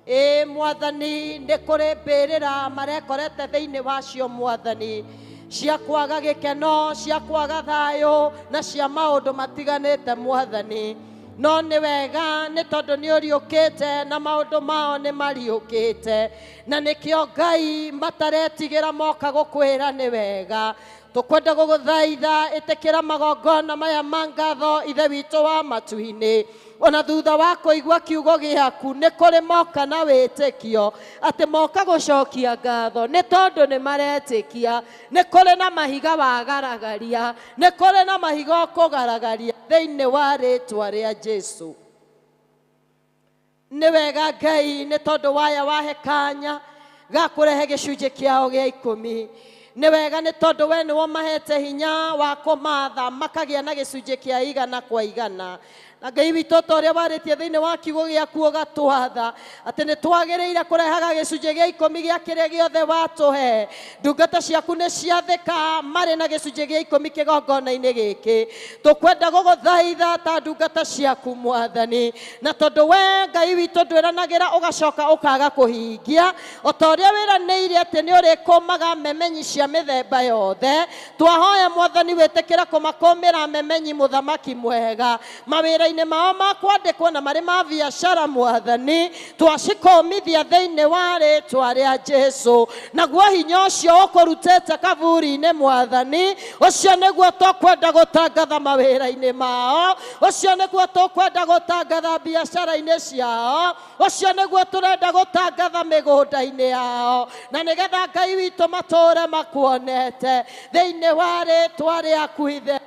Ĩ Mwathani, nĩ kũrĩ mbĩrĩra marekorete thĩinĩ wacio Mwathani, cia kwaga gĩkeno, cia kwaga thayũ na cia maũndũ matiganĩte Mwathani. No nĩ wega nĩ tondũ nĩ ũriũkĩte na maũndũ mao nĩ mariũkĩte, na nĩkĩo Ngai mataretigĩra moka gũkwĩra nĩ wega. Tũkwenda gũgũthaitha ĩtĩkĩra magongona maya ma ngatho Ithe witũ wa matu-inĩ. Ona thutha wa kũigua kiugo gĩaku nĩ kũrĩ moka na wĩtĩkio atĩ moka gũcokia ngatho nĩ tondũ nĩ maretĩkia. Nĩ kũrĩ na mahiga wagaragaria, nĩ kũrĩ na mahiga ũkũgaragaria thĩinĩ wa rĩtwa rĩa Jesu. Nĩ wega Ngai nĩ tondũ waya wahe kanya ga kũrehe gĩcunjĩ kĩao gĩa ikũmi. Nĩ wega nĩ tondũ we nĩwe mahete hinya wa kũmatha makagĩa na gĩcunjĩ kĩa igana kwa igana. Na Ngai witũ ta ũrĩa warĩtie thĩinĩ wa kiugo gĩaku ũgatwatha atĩ nĩ twagĩrĩire kũrehaga gĩcunjĩ gĩa ikũmi gĩa kĩrĩa gĩothe watũhe. Ndungata ciaku nĩ ciathĩka marĩ na gĩcunjĩ gĩa ikũmi kĩgongona-inĩ gĩkĩ. Tũkwenda gũgũthaitha ta ndungata ciaku Mwathani, na tondũ we Ngai witũ ndwĩranagĩra ũgacoka ũkaga kũhingia, o ta ũrĩa wĩranĩire atĩ nĩ ũrĩkũmaga memenyi cia mĩthemba yothe. Twahoya Mwathani wĩtĩkĩra kũmakũmĩra memenyi mũthamaki mwega mawĩra mao ma kwandĩkwo na marĩ ma biacara Mwathani, twacikũmithia thĩinĩ wa rĩtwa rĩa Jesu. Naguo hinya ũcio ũkũrutĩte kaburi-inĩ Mwathani, ũcio nĩguo tũkwenda gũtangatha mawĩra-inĩ mao, ũcio nĩguo tũkwenda gũtangatha biacara-inĩ ciao, ũcio nĩguo tũrenda gũtangatha mĩgũnda-inĩ yao, na nĩgetha Ngai witũ matũũre makuonete thĩinĩ wa rĩtwa rĩaku itheru.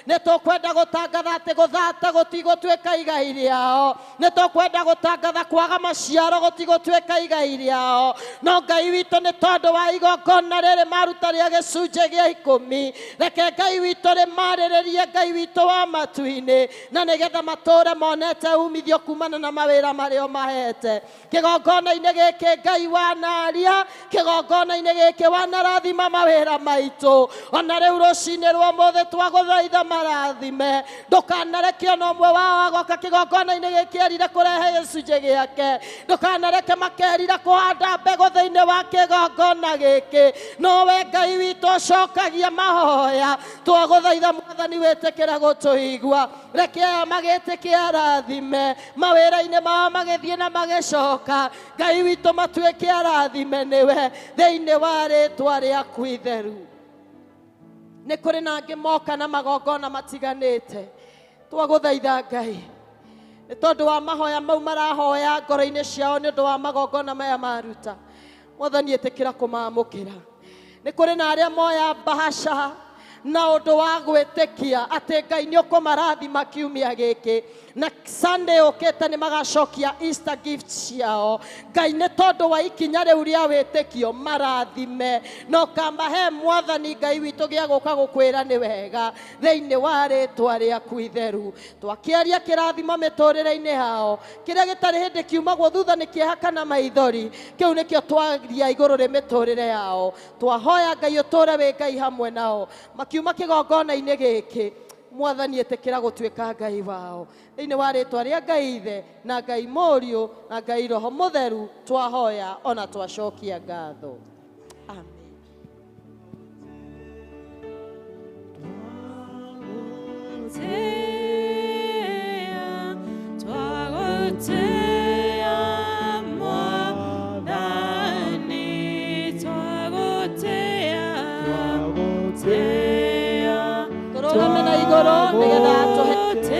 Nĩ tũkwenda gũtangatha atĩ gũthata gũtigũtuĩka igai rĩao, nĩ tũkwenda gũtangatha kwaga maciaro gũtigũtuĩka igai rĩao. No Ngai witũ nĩ tondũ wa igongona rĩrĩ maruta rĩa gĩcunjĩ gĩa ikũmi, reke Ngai witũ rĩmarĩrĩrie Ngai witũ wa matu-inĩ, na nĩgetha matũũre monete umithio kumana na mawĩra marĩa mahete. Kĩgongona-inĩ gĩkĩ Ngai wanaria, kĩgongona-inĩ gĩkĩ wanarathima mawĩra maitũ. Ona rĩu rũcinĩ rwa ũmũthĩ twagũthaitha marathime, ndũkanareke ona ũmwe wao agoka kĩgongona-inĩ gĩkĩ erire kũrehe gĩcunjĩ gĩake, ndũkanareke makerira kũhanda mbegũ thĩinĩ wa kĩgongona gĩkĩ. No we Ngai witũ ũcokagia mahoya, twagũthaitha Mwathani wĩtĩkĩre gũtũigua. Reke aya magĩtĩke arathime mawĩra-inĩ mao magĩthiĩ na magĩcoka, Ngai witũ matuĩke arathime nĩwe thĩinĩ wa rĩtwa rĩaku itheru. Nĩ kũrĩ na angĩ moka na magongona matiganĩte, twagũthaitha Ngai nĩ tondũ wa mahoya mau marahoya ngoro-inĩ ciao nĩ ũndũ wa magongona maya maruta. Mwathani ĩtĩkĩra kũmamũkĩra. Nĩ kũrĩ na arĩa moya mbahaca na ũndũ wa gwĩtĩkia atĩ Ngai nĩ ũkũmarathima kiumia gĩkĩ, na Sunday ũkĩte nĩ magacokia Easter gift ciao. Ngai nĩ tondũ wa ikinya rĩu rĩa wĩtĩkio marathime, na ũkamahe Mwathani Ngai witũ gĩa gũka gũkwĩra nĩ wega thĩinĩ wa rĩtwa rĩaku itheru. Twakĩaria kĩrathimo mĩtũrĩre-inĩ yao, kĩrĩa gĩtarĩ hĩndĩ kiumagwo thutha nĩ kĩeha kana maithori, kĩu nĩkĩo twaria igũrũ rĩ mĩtũrĩre yao. Twahoya Ngai ũtũũre wĩ Ngai hamwe nao makiuma kĩgongona-inĩ gĩkĩ. Mwathani ĩtĩkĩra gũtuĩka Ngai wao thĩinĩ wa rĩtwa rĩa Ngai Ithe na Ngai Mũriũ na Ngai Roho Mũtheru twahoya ona twacokia ngatho. Amen. Tũrũgame na igũrũ nĩgetha tũhe witũ.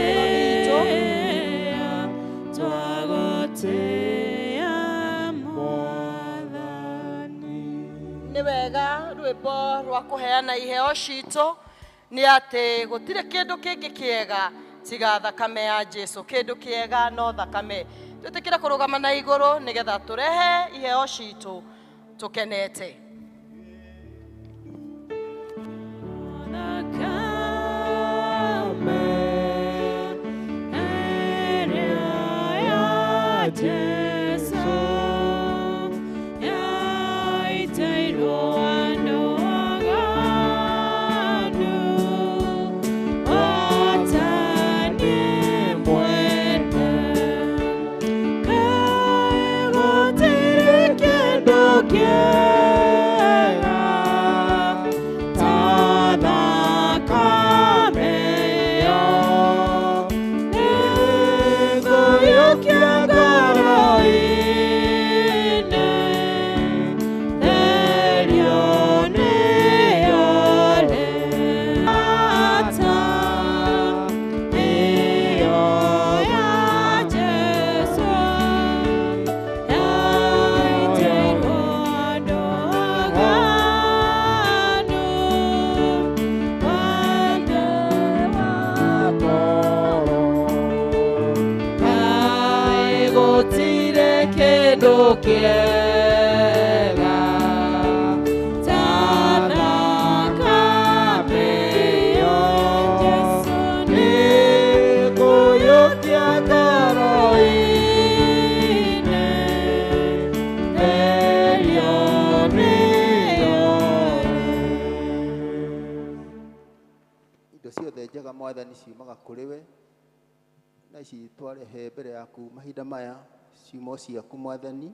Nĩ wega rwĩmbo rwa kũheana iheo citũ nĩ atĩ gũtirĩ kĩndũ kĩngĩ kĩega tiga thakame ya Jesu. Kĩndũ kĩega no thakame. Twĩtĩkĩre kũrũgama na igũrũ nĩgetha tũrehe iheo citũ tũkenete. Yeah. wega ta thakame ĩyo. Jesũ nĩngũiyũkia ngoro-inĩ, therio nĩyo. Indo ciothe njega Mwathani ciumaga kũrĩ we, na ici twarehe mbere yaku mahinda maya ciumo ciaku Mwathani,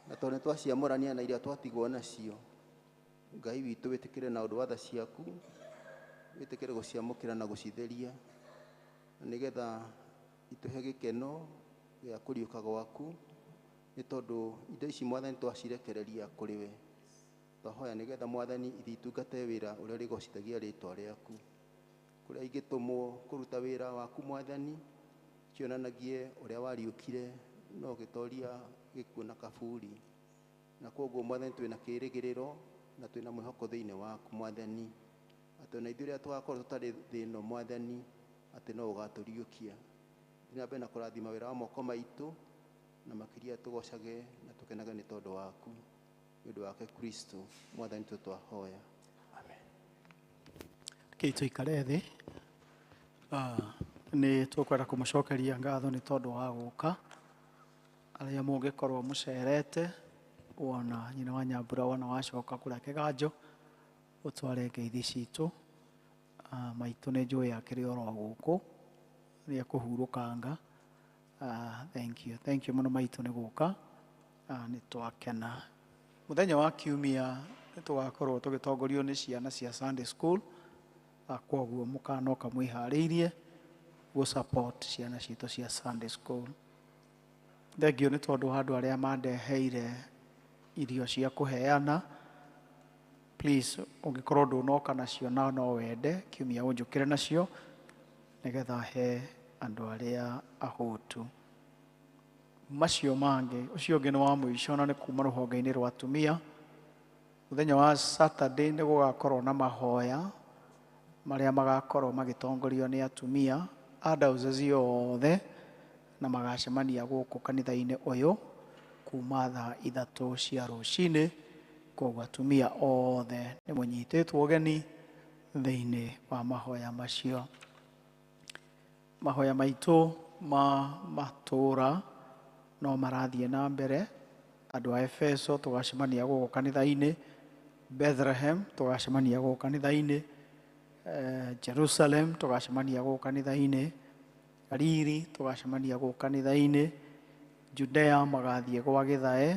na tondũ nĩ twaciamũrania na iria twatigwo nacio, Ngai witũ wĩtĩkĩre na ũndũ wa tha ciaku, wĩtĩkĩre gũciamũkĩra na gũcitheria, na nĩgetha itũhe gĩkeno gĩa kũriũka gwaku, nĩ tondũ indo ici Mwathani twacirekereria kũrĩ we. Twahoya nĩgetha Mwathani ithiĩ itungate wĩra ũrĩa ũrĩgocithagia rĩtwa rĩaku. Kũrĩa ingĩtũmwo kũruta wĩra waku Mwathani, cionanagie ũrĩa wariũkire na ũgĩtoria gĩkuũ na kaburi. Na kwoguo Mwathani twĩna kĩĩrĩgĩrĩro na twĩna mwĩhoko thĩinĩ waku Mwathani, atĩ ona ithuĩ rĩrĩa tũgakorwo tũtarĩ thĩ ĩno Mwathani, atĩ no ũgatũriũkia. Thiĩ na mbere na kũrathima wĩra wa moko maitũ, na makĩria tũgocage na tũkenage nĩ tondũ waku. Nĩ ũndũ wake Kristo Mwathani tũ twahoya. Amen. Rekei tũikare thĩ. Nĩ tũkwenda kũmũcokeria ngatho nĩ tondũ wa gũka. Arĩa mũngĩkorwo mũcerete, wona nyina wa Nyambura wona wacoka kũrĩa kĩganjo, ũtware ngeithi citũ. Maitũ nĩ njũĩ akĩrĩ oro gũkũ, nĩ ekũhurũkanga. Thank you, thank you mũno maitũ nĩ gũka. Nĩ twakena. Mũthenya wa kiumia nĩ tũgakorwo tũgĩtongorio nĩ ciana cia Sunday school. Kwoguo mũkanoka mwĩharĩirie gũ support ciana citũ cia Sunday school. Thengio nĩ tondũ wa andũ arĩa mandeheire irio cia kũheana. Please, ũngĩkorwo ndũnoka nacio na no wende, kiumia ũnjũkĩre nacio nĩgetha he andũ arĩa ahũtu. Macio mangĩ, ũcio ũngĩ nĩ wa mũico na nĩ kuma rũhonge-inĩ rwa atumia. Mũthenya wa Saturday nĩ gũgakorwo na mahoya marĩa magakorwo magĩtongorio nĩ atumia a diocese yothe, na magacemania gũkũ kanitha-inĩ ũyũ kuma thaa 3 cia rũcinĩ. Koguo atumia othe nĩ mũnyitĩtwo ũgeni thĩinĩ wa mahoya macio. Mahoya maitũ ma matũũra no marathiĩ na mbere. Andũ a Efeso tũgacemania gũkũ kanitha-inĩ, Bethlehem tũgacemania gũkũ kanitha-inĩ, Jerusalem tũgacemania gũkũ kanitha-inĩ, Galili tũgacemania gũkũ kanitha-inĩ, Judea magathiĩ gwa Gĩthae,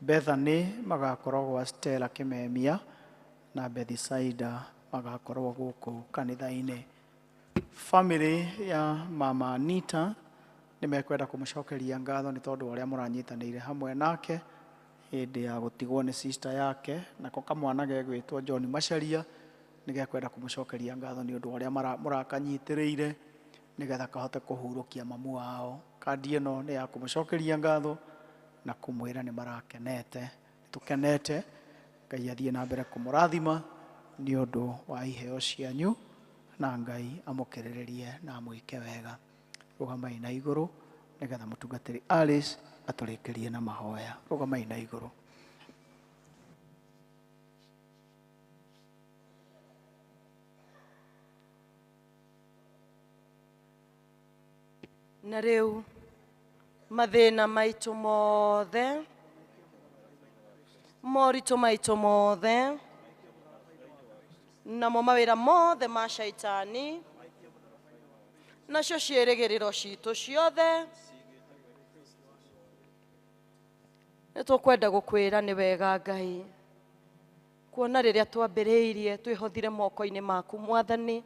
Bethany magakorwo gwa Stella Kĩmemia, na Bethisaida magakorwo gũkũ kanitha-inĩ. Family ya Mama Anita nĩ mekwenda kũmũcokeria ngatho nĩ tondũ wa ũrĩa mũranyitanĩire hamwe nake hĩndĩ ya gũtigwo nĩ sister yake, nako kamwana gegwĩtwo John Macharia nĩ gekwenda kũmũcokeria ngatho nĩ ũndũ wa ũrĩa mũrakanyitĩrĩire nĩgetha kahote kũhurũkia mamu wao. Kandi ĩno nĩ ya kũmũcokeria ngatho na kũmwĩra nĩ marakenete, nĩ tũkenete. Ngai athiĩ na mbere kũmũrathima nĩ ũndũ wa iheo cianyu, na Ngai amũkĩrĩrĩrie na amwĩke wega. Rũgamai na igũrũ nĩgetha mũtungatĩri Alice atũrĩkĩrie na mahoya. Rũgamai na igũrũ. Na rĩu mathĩna maitũ mothe, moritũ maitũ mothe, namo mawĩra mothe ma shaitani, nacio ciĩrĩgĩrĩro citũ ciothe, nĩ tũkwenda gũkwĩra nĩ wega Ngai, kuona rĩrĩa twambĩrĩirie twĩhothire moko-inĩ maku Mwathani,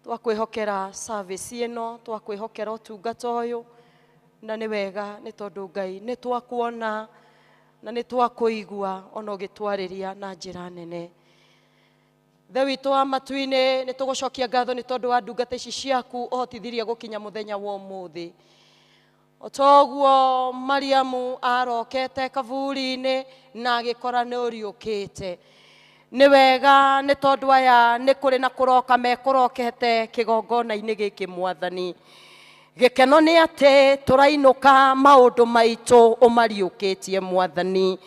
twakwĩhokera service ĩno, twakwĩhokera ũtungata ũyũ, na nĩ wega nĩ tondũ Ngai nĩ twakuona na nĩ twakũigua ona ũgĩtwarĩria na njĩra nene. Ithe witũ wa matu-inĩ, nĩ tũgũcokia ngatho nĩ tondũ wa ndungata ici ciaku ũhotithirie gũkinya mũthenya wa ũmũthĩ. O toguo Mariamu arokete kaburi-inĩ na agĩkora nĩ ũriũkĩte. Nĩ wega nĩ tondũ aya nĩ kũrĩ na kũroka mekũrokete kĩgongona-inĩ gĩkĩ Mwathani. Gĩkeno nĩ atĩ tũrainũka maũndũ maitũ ũmariũkĩtie Mwathani.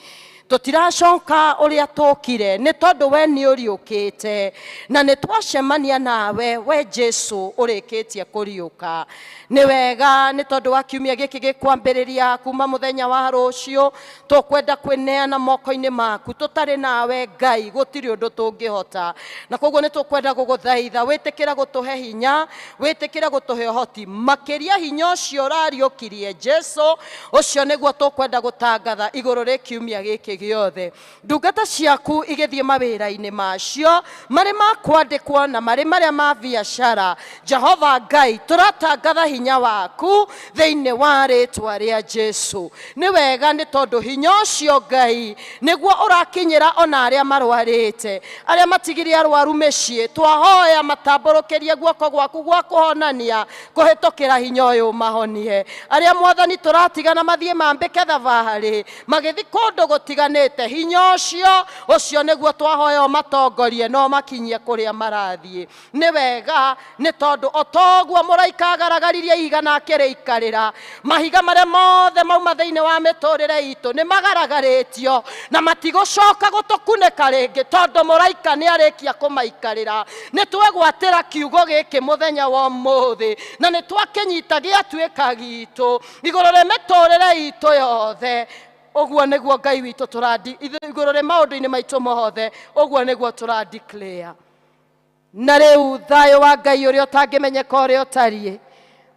Tũtiracoka ũrĩa tũkire nĩ tondũ we nĩ ũriũkĩte na nĩ twacemania nawe we Jesu ũrĩkĩtie kũriũka. Nĩ wega nĩ tondũ wa kiumia gĩkĩ gĩkwambĩrĩria kuma mũthenya wa rũciũ tũkwenda kwĩneana moko-inĩ maku. Tũtarĩ nawe Ngai gũtirĩ ũndũ tũngĩhota, na koguo nĩ tũkwenda gũgũthaitha wĩtĩkĩra gũtũhe hinya, wĩtĩkĩra gũtũhe ũhoti makĩria hinya ũcio ũrariũkirie Jesu, ũcio nĩguo tũkwenda gũtangatha igũrũ rĩ kiumia gĩkĩ gĩothe. Ndungata ciaku igĩthiĩ mawĩra-inĩ macio marĩ ma kwandĩkwo na marĩ marĩa ma biacara, Jehova Ngai tũratangatha hinya waku thĩinĩ wa rĩtwa rĩa Jesu. Nĩ wega nĩ tondũ hinya ũcio Ngai nĩguo ũrakinyĩra ona arĩa marwarĩte, arĩa matigirie arwaru mĩciĩ. Twahoya matambũrũkĩrie guoko gwaku gwa kũhonania kũhĩtũkĩra hinya ũyũ mahonie. Arĩa Mwathani tũratigana mathiĩ mambĩke thabarĩ magĩthiĩ kũndũ gũtiganĩte, hinya ũcio ũcio nĩguo twahoya ũmatongorie no makinyie kũrĩa marathiĩ. Nĩ wega nĩ tondũ o toguo mũraika agaragaririe ihiga na akĩrĩikarĩra, mahiga marĩa mothe mauma thĩinĩ wa mĩtũrĩre itũ nĩ magaragarĩtio na matigũcoka gũtũkunĩka rĩngĩ tondũ mũraika nĩ arĩkia kũmaikarĩra. Nĩ twegwatĩra kiugo gĩkĩ mũthenya wa ũmũthĩ na nĩ twakĩnyita gĩatuĩka gitũ igũrũ rĩa mĩtũrĩre itũ yothe. Ũguo nĩguo Ngai witũ tũrandi igũrũ rĩa maũndũ-inĩ maitũ mothe, ũguo nĩguo tũra declare. Na rĩu thayũ wa Ngai ũrĩa ũtangĩmenyeka ũrĩa ũtariĩ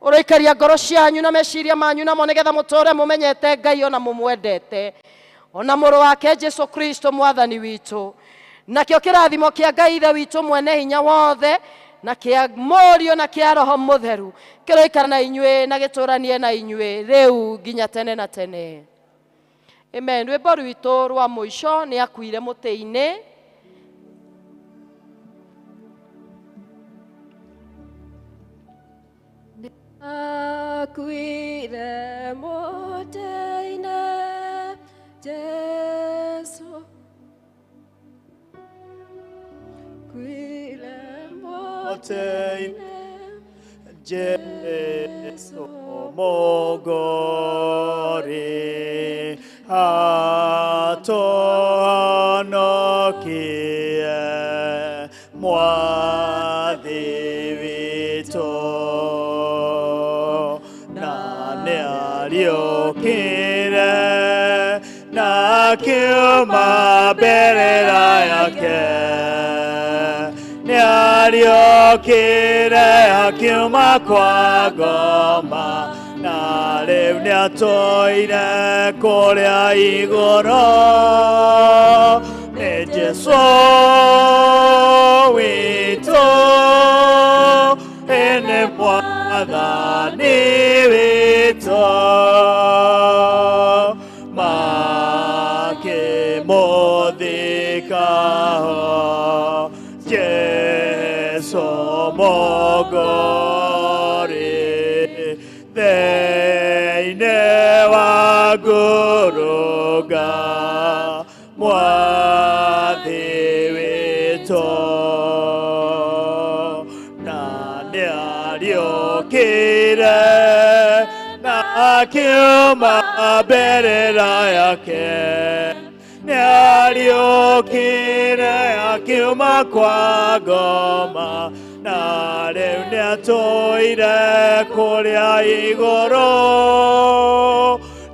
ũroikaria ngoro cianyu na meciria manyu namo nĩgetha mũtũre mũmenyete Ngai ona mũmwendete ona mũrũ wake Jesu Kristo Mwathani witũ. Nakĩo kĩrathimo kĩa Ngai Ithe witũ mwene hinya wothe na kĩa Mũriũ na kĩa Roho Mũtheru kĩroikara na inyuĩ na gĩtũranie na inyuĩ rĩu nginya tene na tene. Amen. Rwĩmbo rwitũ rwa mũico nĩ akuire mũtĩ-inĩ. Akuire mũtĩ-inĩ Jesu, akuire mũtĩ-inĩ Jesu Mogori atonokie mwathi witũ na nĩariũkire na akiuma mbĩrĩra yake, nĩariũkire akiuma kwa ngoma na rĩu nĩatũire kũrĩa igũrũ. Nĩ Jesu witũ, nĩ Mwathani witũ, makĩmũthika ho Jesu Mogori thĩinĩ wa ngurunga Mwathi witũ na nĩariũkire na akiuma mbĩrĩra yake, nĩariũkire akiuma kwa ngoma na rĩu nĩatũire kũrĩa igũrũ.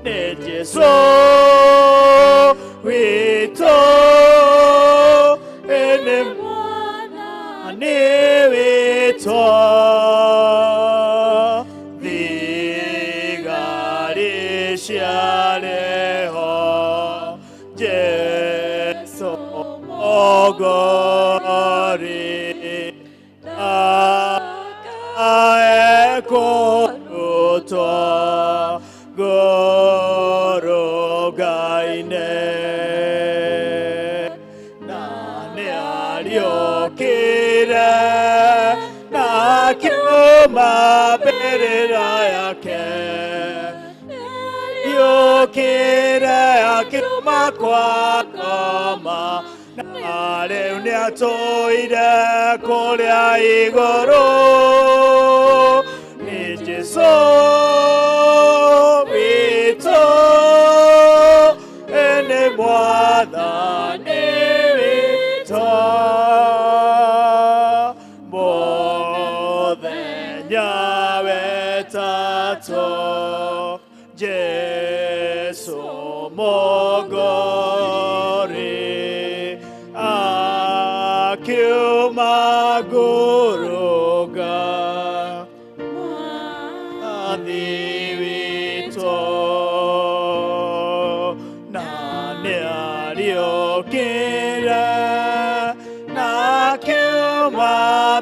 Nĩ Jesu witũ, nĩ Mwathani witũ, thigari ciarĩho Jesu Mogori ekũrutwo ngurunga-inĩ na nĩariũkire na akiuma mbĩrĩra yake, nĩariũkire akiuma kwa ngoma na rĩu nĩatũire kũrĩa igũrũ. Nĩ Jesu witũ, nĩ Mwathani witũ. Mũthenya wetatũ, Jesu Mogori, akiuma ngũrũga Mwathi witũ, na nĩariũkire, na akiuma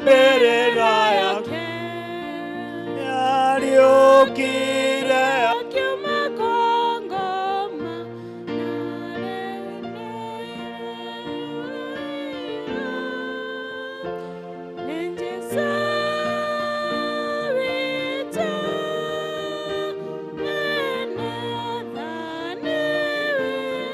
mbĩrĩra yake, nĩariũkire.